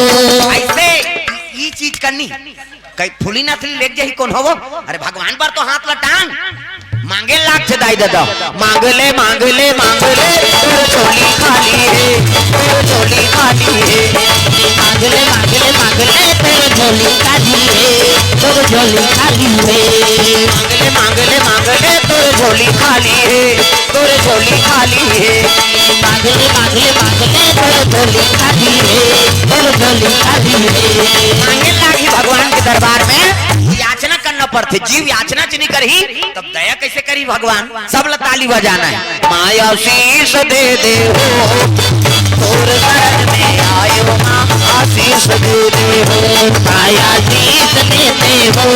ऐसे ई चीज करनी। कई फूली नथली लेके जाही कौन होवो? अरे भगवान पर तो हाथ ला टांग। मांगे लाग छे दाई दादा। मांग ले, मांग ले, मांग ले, तोर झोली खाली है, तोर झोली खाली है। मांग ले, मांग ले, मांग ले, तोर झोली खाली है, तोर झोली खाली है। मांग ले, मांग ले, मांग ले, तोर झोली खाली है, तोर झोली खाली है। मांग ले, मांग ले, मांग ले, तोर झोली खाली है, तोर झोली खाली है। मांगे लागी भगवान के दरबार में याचना करना पड़थे, जीव याचना च नहीं करही, तब दया कैसे करी भगवान? सब ला ताली बजाना है। माया शीश दे दे हो, तोर शरण में आयो माँ, आशीष दे दे हो। माया शीश दे दे हो,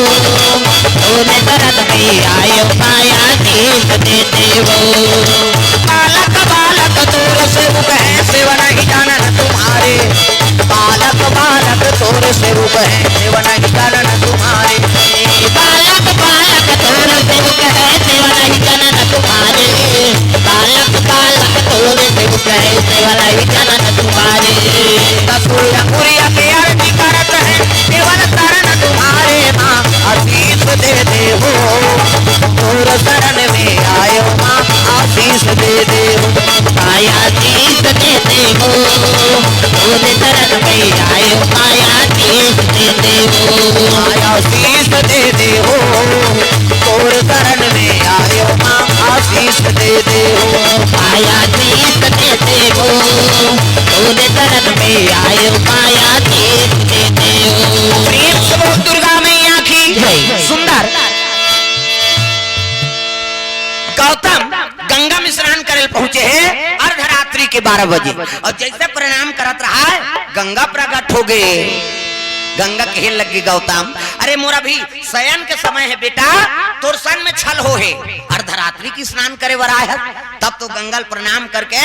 तोर शरण में आयो माँ, आशीष दे दे हो। बालक बालक तोर सेवक है, सेवा नहीं जानन तुम्हारे। बालक बालक तोर सेवक है, सेवा नहीं जानन तुम्हारे। बालक बालक तोर सेवक है, सेवा नहीं जानन तुम्हारे। बालक बालक तोर सेवक है, सेवा नहीं जानन तुम्हारे। दसुई अंगुरिया के आरती करत है, केवल शरण तुम्हारे माँ, आशीष दे दे हो। तोर शरण में आयो माँ, आशीष दे दे हो। माया आशीष दे दे हो। तोर शरण में आयो माँ, आशीष दे दे हो। माया आशीष दे दे हो। तोर शरण में आयो माँ, आशीष दे दे हो। माया आशीष दे दे हो। तोर शरण में आयो माँ, आशीष दे दे हो। प्रेम से बोल दुर्गा मैया की जय। सुंदर। गौतम गंगा में स्नान करे पहुंचे हैं अर्धरात्रि के बारह बजे, और जैसे प्रणाम करत रहा है, गंगा प्रकट हो गए। गंगा कहे लगी, गौतम, अरे मोर अभी शयन के समय है बेटा, तोर सन में छल हो है, अर्धरात्रि की स्नान करे बर आए है। तब तो गंगा ल प्रणाम करके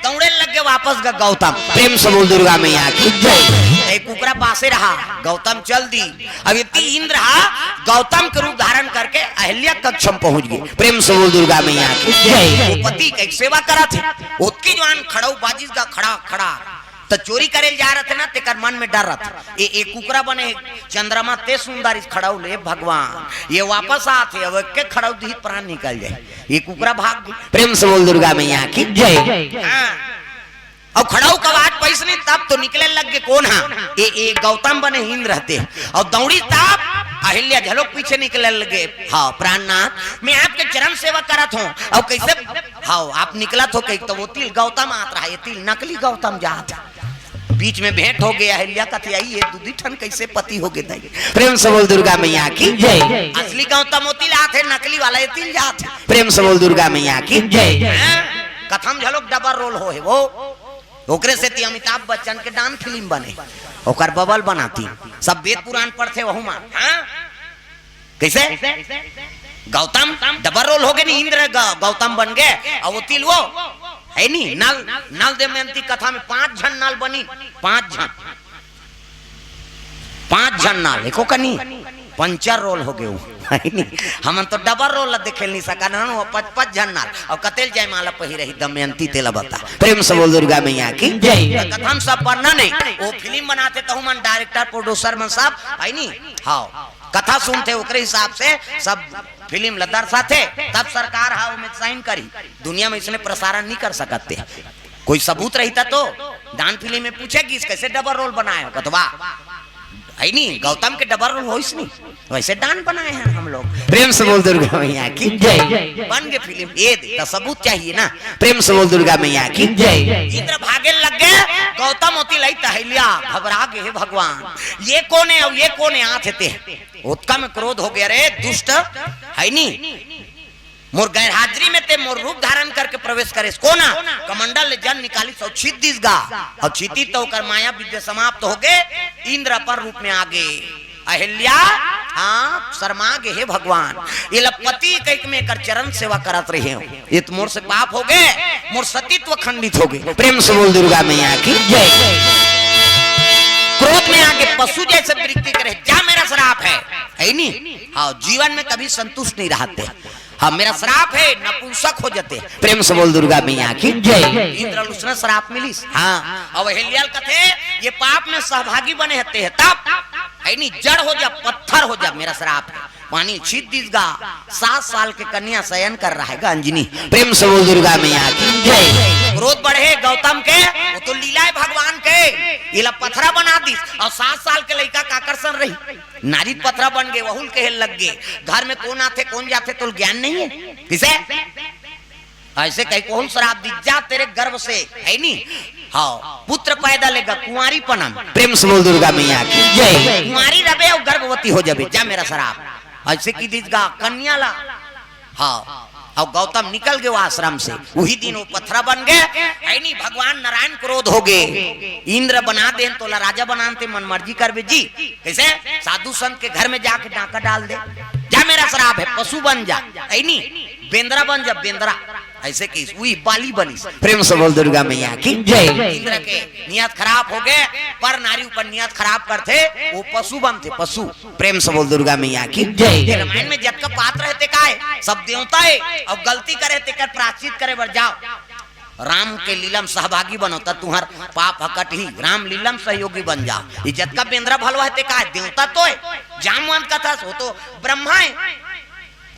दौड़े लग गए वापस ग-, गौतम। प्रेम से बोल दुर्गा मैया की जय। एक कुकरा पासे रहा, गौतम चल दी। अब इतनी इंद्र हा गौतम के रूप धारण करके अहिल्या कक्ष में पहुंच गए। प्रेम से बोल दुर्गा मैया की जय। वो पति के सेवा करत है, ओतकी जवान खड़ाऊ बाजिस गा खड़ा खड़ा, त चोरी करे जा रहे थे ना, तेकर मन में डर रहा था। ए, ए कुकरा बने चंद्रमा ते सुंदर इस खड़ाऊ ले भगवान, ये वापस आते, अब एक के खड़ाऊ दी प्राण निकल जाए, ये कुकरा भाग गई। प्रेम से बोल दुर्गा मैया की जय। हाँ। और खड़ाऊ का बात पैस नहीं, तब तो निकले लग गए। कौन हा? ए, ए गौतम बने इंद्र रहते। और दौड़ी तब अहिल्या झलोक पीछे निकले लगे। हाँ, प्राणनाथ, मैं आपके चरण सेवा करत हूँ। और कैसे? हाँ, आप निकलत हो कहीं तो वो तिल गौतम आत रहा, ये तिल नकली गौतम जात है। बीच में भेंट हो गया, अहिल्या कथी आई, ये दूधी ठन कैसे पति हो गए दाई? प्रेम से बोल दुर्गा मैया की जय। असली गौतम वो तिल आत है, नकली वाला ये तिल जात है। प्रेम से बोल दुर्गा मैया की जय। हैं? कथम झलोक डबल रोल हो है वो। ओकरे सेती अमिताभ बच्चन के डान फिल्म बने, ओकर बबल बनाती, सब वेद पुराण पढ़थे वहू मा। हाँ? कैसे? गौतम डबल रोल हो गए नी, इंद्र ग-, गौतम बन गए, और वो तिल वो है नी, नल, नल दमयंती कथा में पांच झन नल बनी, पांच झन। पांच झन नाल, एको कनी पंचर रोल हो गए। हमन तो डबल रोल ला देखे नहीं सकन, वो पच पच झन नाल। और कतेल जयमाला पहिरे ही दमयंती, तेला बता। प्रेम से बोल दुर्गा मैया की जय। कथा में सब वर्णन है। वो फिल्म बनाथे तहू मन, डायरेक्टर, प्रोड्यूसर मन सब, है नी? हाँ, कथा सुनथे, ओकरे हिसाब से सब फिल्म ला दर्शाथे, तब सरकार हा ओमे साइन करही। दुनिया में इसने प्रसारण नहीं कर सकते। कोई सबूत रहता तो दान फिल्म में पूछे कि इस कैसे डबल रोल बनाए हो, कतवा है नी, गौतम के डबल रोल होइस नी, वैसे डान बनाए हैं हम लोग। प्रेम से बोल दुर्गा मैया की जय। बन गए फिल्म, ये दे, तो सबूत चाहिए ना। प्रेम से बोल दुर्गा मैया की जय। इंद्र भागे लग गए, गौतम होती लई तहलिया, घबरा गए, "हे भगवान, ये कौन है और ये कौन है?" आथे ते ओतका में क्रोध हो गया, "रे दुष्ट, है नी, मोर गैर हाजिरी में ते मोर रूप धारण करके प्रवेश करेस, कोन?" कमंडल ले जल निकालिस अउ छीत दिस गा, अउ छीती तो ओकर माया विद्या समाप्त हो गए, इंद्र अपन रूप में आ गए। अहिल्या, हाँ, शर्मा गए, "हे भगवान, ये ला पति कहिके मैं एकर चरण सेवा करत रहे हूँ, ये तो मोर से पाप हो गए, मोर सतीत्व खंडित हो गए।" प्रेम से बोल दुर्गा मैया की जय। क्रोध में आके पशु जैसे वृत्ति करे, "जा, मेरा श्राप है।" है नी? हाँ, जीवन में कभी संतुष्ट नहीं रहते। हाँ, मेरा श्राप है, नपुंसक हो जाते। प्रेम से बोल दुर्गा मैया की जय। इंद्र ल उसने श्राप मिलिस। हाँ, अब अहिल्या ल कथे, "ये पाप में सहभागी बने हते है, तब, है नी, जड़ हो जा, पत्थर हो जा, मेरा श्राप है।" पानी छीत दिस गा, सात साल के कन्या शयन कर रहा है गा, अंजनी। प्रेम से बोल दुर्गा मैया की जय। क्रोध बढ़े गौतम के, वो तो लीला है भगवान के, इला पथरा बना दिस, और सात साल के लइका काकर सन रही, नारी पथरा बन गए, वहुल कहे लग गए, घर में कौन आथे, कौन जाथे, तो ज्ञान नहीं है। किसे? ऐसे कही, "कोहू श्राप दी, जा तेरे गर्भ से, है नी? हाँ, पुत्र पैदा लेगा कुंवारी पनम।" प्रेम से बोल दुर्गा मैया की जय। "कुंवारी रबे और गर्भवती हो जाबे, जा मेरा श्राप।" ऐसे की दिस गा कन्या ला। हाँ, और गौतम निकल गए वो आश्रम से। वही दिन वो पथरा बन गए। है नी, भगवान नारायण क्रोध हो गए। "इंद्र बना दे, तोला राजा बनाते, मन मर्जी करबे जी।" कैसे? "साधु संत के घर में जाके डाका डाल दे, जा मेरा श्राप है, पशु बन जा।" है नी, "बेंदरा बन जा, बेंदरा।" ऐसे की वही बाली बनिस। प्रेम से बोल दुर्गा मैया की जय। इंद्र के नियत खराब हो गए, पर नारी ऊपर नियत खराब करथे, वो पशु बनथे, पशु। प्रेम से बोल दुर्गा मैया की जय। ये रामायण में जतका पात्र है ते का है, सब देवता है, और गलती करे तेकर प्रायश्चित करे बर जाओ। राम के लीला में सहभागी बनो, त तुम्हार पाप ह कटही। राम लीला में सहयोगी बन जाओ। ये जतका बेंदरा भलवा है ते का है, देवता तो है, जामवंत कथा सो तो ब्रह्मा है।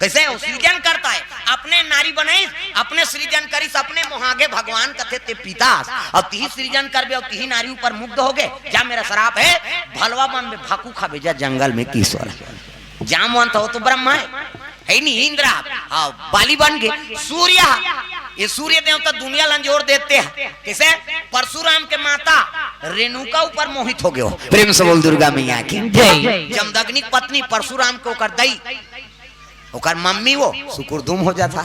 कैसे? वो सृजन करता है, अपने नारी बनाइस, अपने सृजन करिस, अपने मोहागे भगवान कथे ते पीतास, और तिही सृजन करबे और तिही नारी ऊपर मुग्ध हो गए, जा मेरा श्राप है, भलवा बन में भाकू खाबे जा जंगल में, किशोर। जामवंत हो तो ब्रह्मा है, है नी, इंद्र, हाँ, बाली बन गए। सूर्य, ये सूर्य देवता दुनिया लंजोर देते हैं। कैसे? परशुराम के माता रेणुका ऊपर मोहित हो गए हो। प्रेम से बोल दुर्गा मैया की जय। जमदग्नि की पत्नी परशुराम के ओकर दई, ओकर मम्मी वो सुकुरदुम हो जाता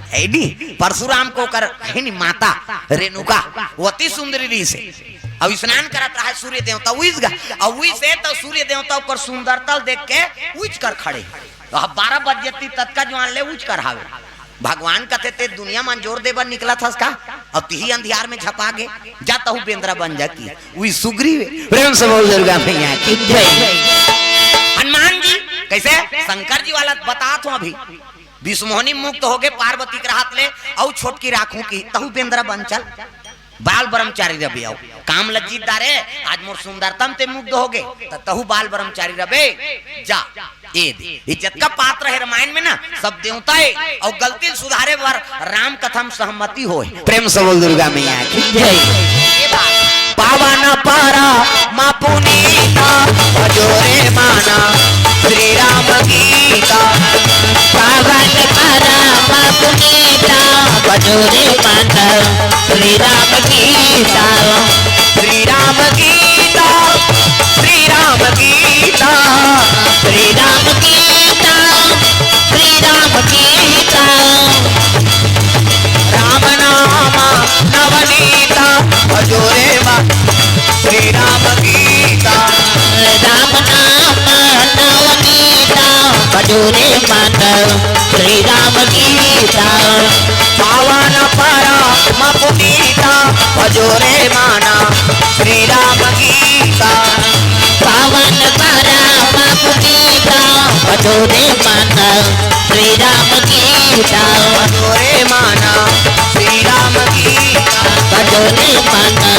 है नी। परशुराम के ओकर है नी माता रेणुका, वो अति सुंदरी रही से। अब स्नान करत रहा सूर्य देवता, उइस गा, और उइस से तो सूर्य देवता ओकर सुंदरता देख के उइच कर खड़े। तो अब बारह बज जती ततका जुआन ले उइच कर हावे। भगवान कथे, "ते दुनिया मन जोर देबर निकलत हस का? अब तिही अंधियार में झपा गे, जा तहु बेंदरा बन जा।" की उही सुग्रीव। प्रेम से बोल दुर्गा मैया की जय। हनुमान जी कैसे? शंकर जी वाला बतात हूँ अभी। विश्वमोहनी मुक्त हो गए पार्वती के रहत ले, अउ छोटकी राखू की, "तहु बेंदरा बन चल, बाल ब्रह्मचारी रबे।" अउ काम लज्जित डारे, "आज मोर सुंदरतम ते मुग्ध हो गए, त तहु बाल ब्रह्मचारी रबे, जा।" ये दे, ये जतका पात्र है रामायण में ना, सब देवता है, और गलती सुधारे बर राम कथा में सहमति होए। प्रेम से बोल दुर्गा मैया की जय। ये बात। पावन परम पुनीता, भजो रे माना श्री राम गीता। पावन परम पुनीता, भजो रे माना श्री राम गीता। श्री राम गीता, श्री राम गीता, श्री राम गीता, श्री राम गीता। राम नाम नवनीता, भजो रे मा-, श्री राम गीता। राम नाम नवनीता, भजो रे माता, श्री राम गीता। पावन परम पुनीता, भजो रे माना श्री राम गीता। वन बारा बाप गीता, बजो रे माना श्री राम गीता। बजो रे माना श्री राम गीता। बजो रे माना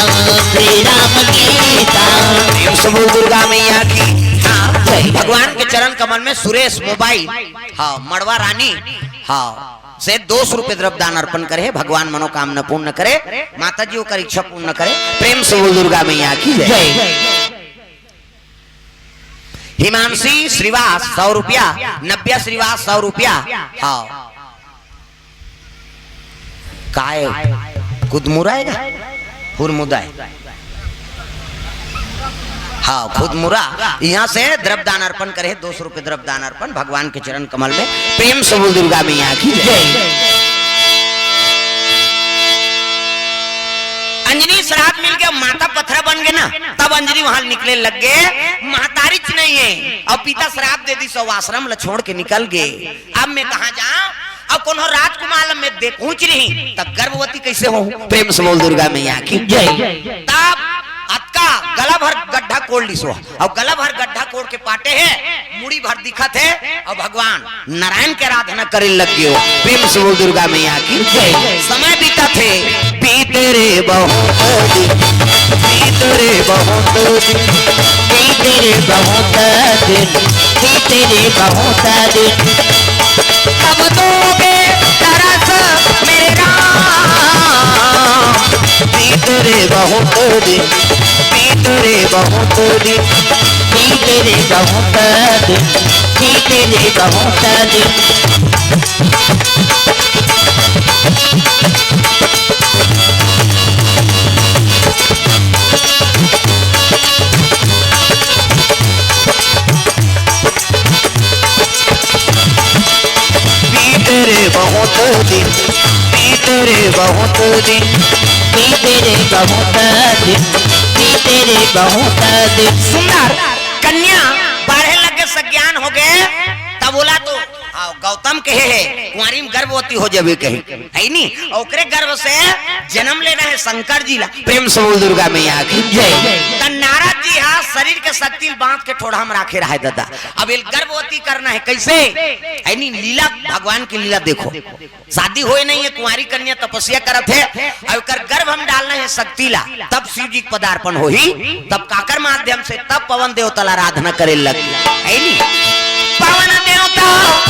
श्री राम गीता। प्रेम से बोल दुर्गा मैया की। हाँ, जय। भगवान के चरण कमल में सुरेश मोबाइल, हाँ, मड़वा रानी, हाँ, से दो सौ रुपये द्रव्य दान अर्पण करे, भगवान मनोकामना पूर्ण करे, माता जी ओकर इच्छा पूर्ण करे। प्रेम से बोल दुर्गा मैया की जय। जय। हिमांशी श्रीवास सौ रुपया, नव्या श्रीवास सौ रुपया। हाँ, काय कुदमुरा है का? हुरमुदा है। हाँ, खुद मुरा यहाँ से द्रव्य दान अर्पण करे, दो सौ रुपये द्रव्य दान अर्पण भगवान के चरण कमल में। प्रेम से बोल दुर्गा मैया की जय। जय। अंजनी श्राप मिल के माता पथरा बन गए ना, तब अंजनी वहां निकले लग गए, महतारी च नहीं है, और पिता श्राप दे दी, सो आश्रम ल छोड़ के निकल गए। अब मैं कहाँ जाऊं? अब कोनो राजकुमार ल मैं दे पहुंच रही, तब गर्भवती कैसे हो? प्रेम से बोल दुर्गा मैया की जय। तब अतका गला भर गड्ढा कोड़ लिसो, और गला भर गड्ढा कोड़ के पाटे है, मुड़ी भर दिखत है, और भगवान नारायण के आराधना करे लग गयो। प्रेम से बोल दुर्गा मैया की जय। समय बीतत हे, बीते रे बहुत दिन, बीते रे बहुत दिन, बीते रे बहुत दिन, बीते रे बहुत दिन। कब दोगे दरस मेरे राम, बीते रे बहुत दिन, बीते रे बहुत दिन, बीते रे बहुत दिन, बीते रे बहुत दिन। बीते रे बहुत दिन, बीते रे बहुत दिन, बीते रे बहुत दिन, बीते रे बहुत दिन। सुंदर कन्या बाढ़े लगे, सज्ञान हो गए, तब बोला तो हाँ, गौतम कहे है, कुंवारी में गर्भवती हो जाबे कहे, है नी? ओकरे गर्भ से जन्म लेना है शंकर जी ला। प्रेम से बोल दुर्गा मैया की जय। त नारद जी हा शरीर के शक्ति ल बांध के ठोड़ा में राखे रहे दादा। अब इल गर्भवती करना है कैसे? है नी? लीला, भगवान की लीला देखो। शादी होए नहीं है, कुंवारी कन्या तपस्या करत है, अब एकर गर्भ हम डालना है शक्ति ला, तब शिव जी के पदार्पण होही, तब काकर माध्यम से, तब पवन देवता ला आराधना करे लग, है नी? पवन देवता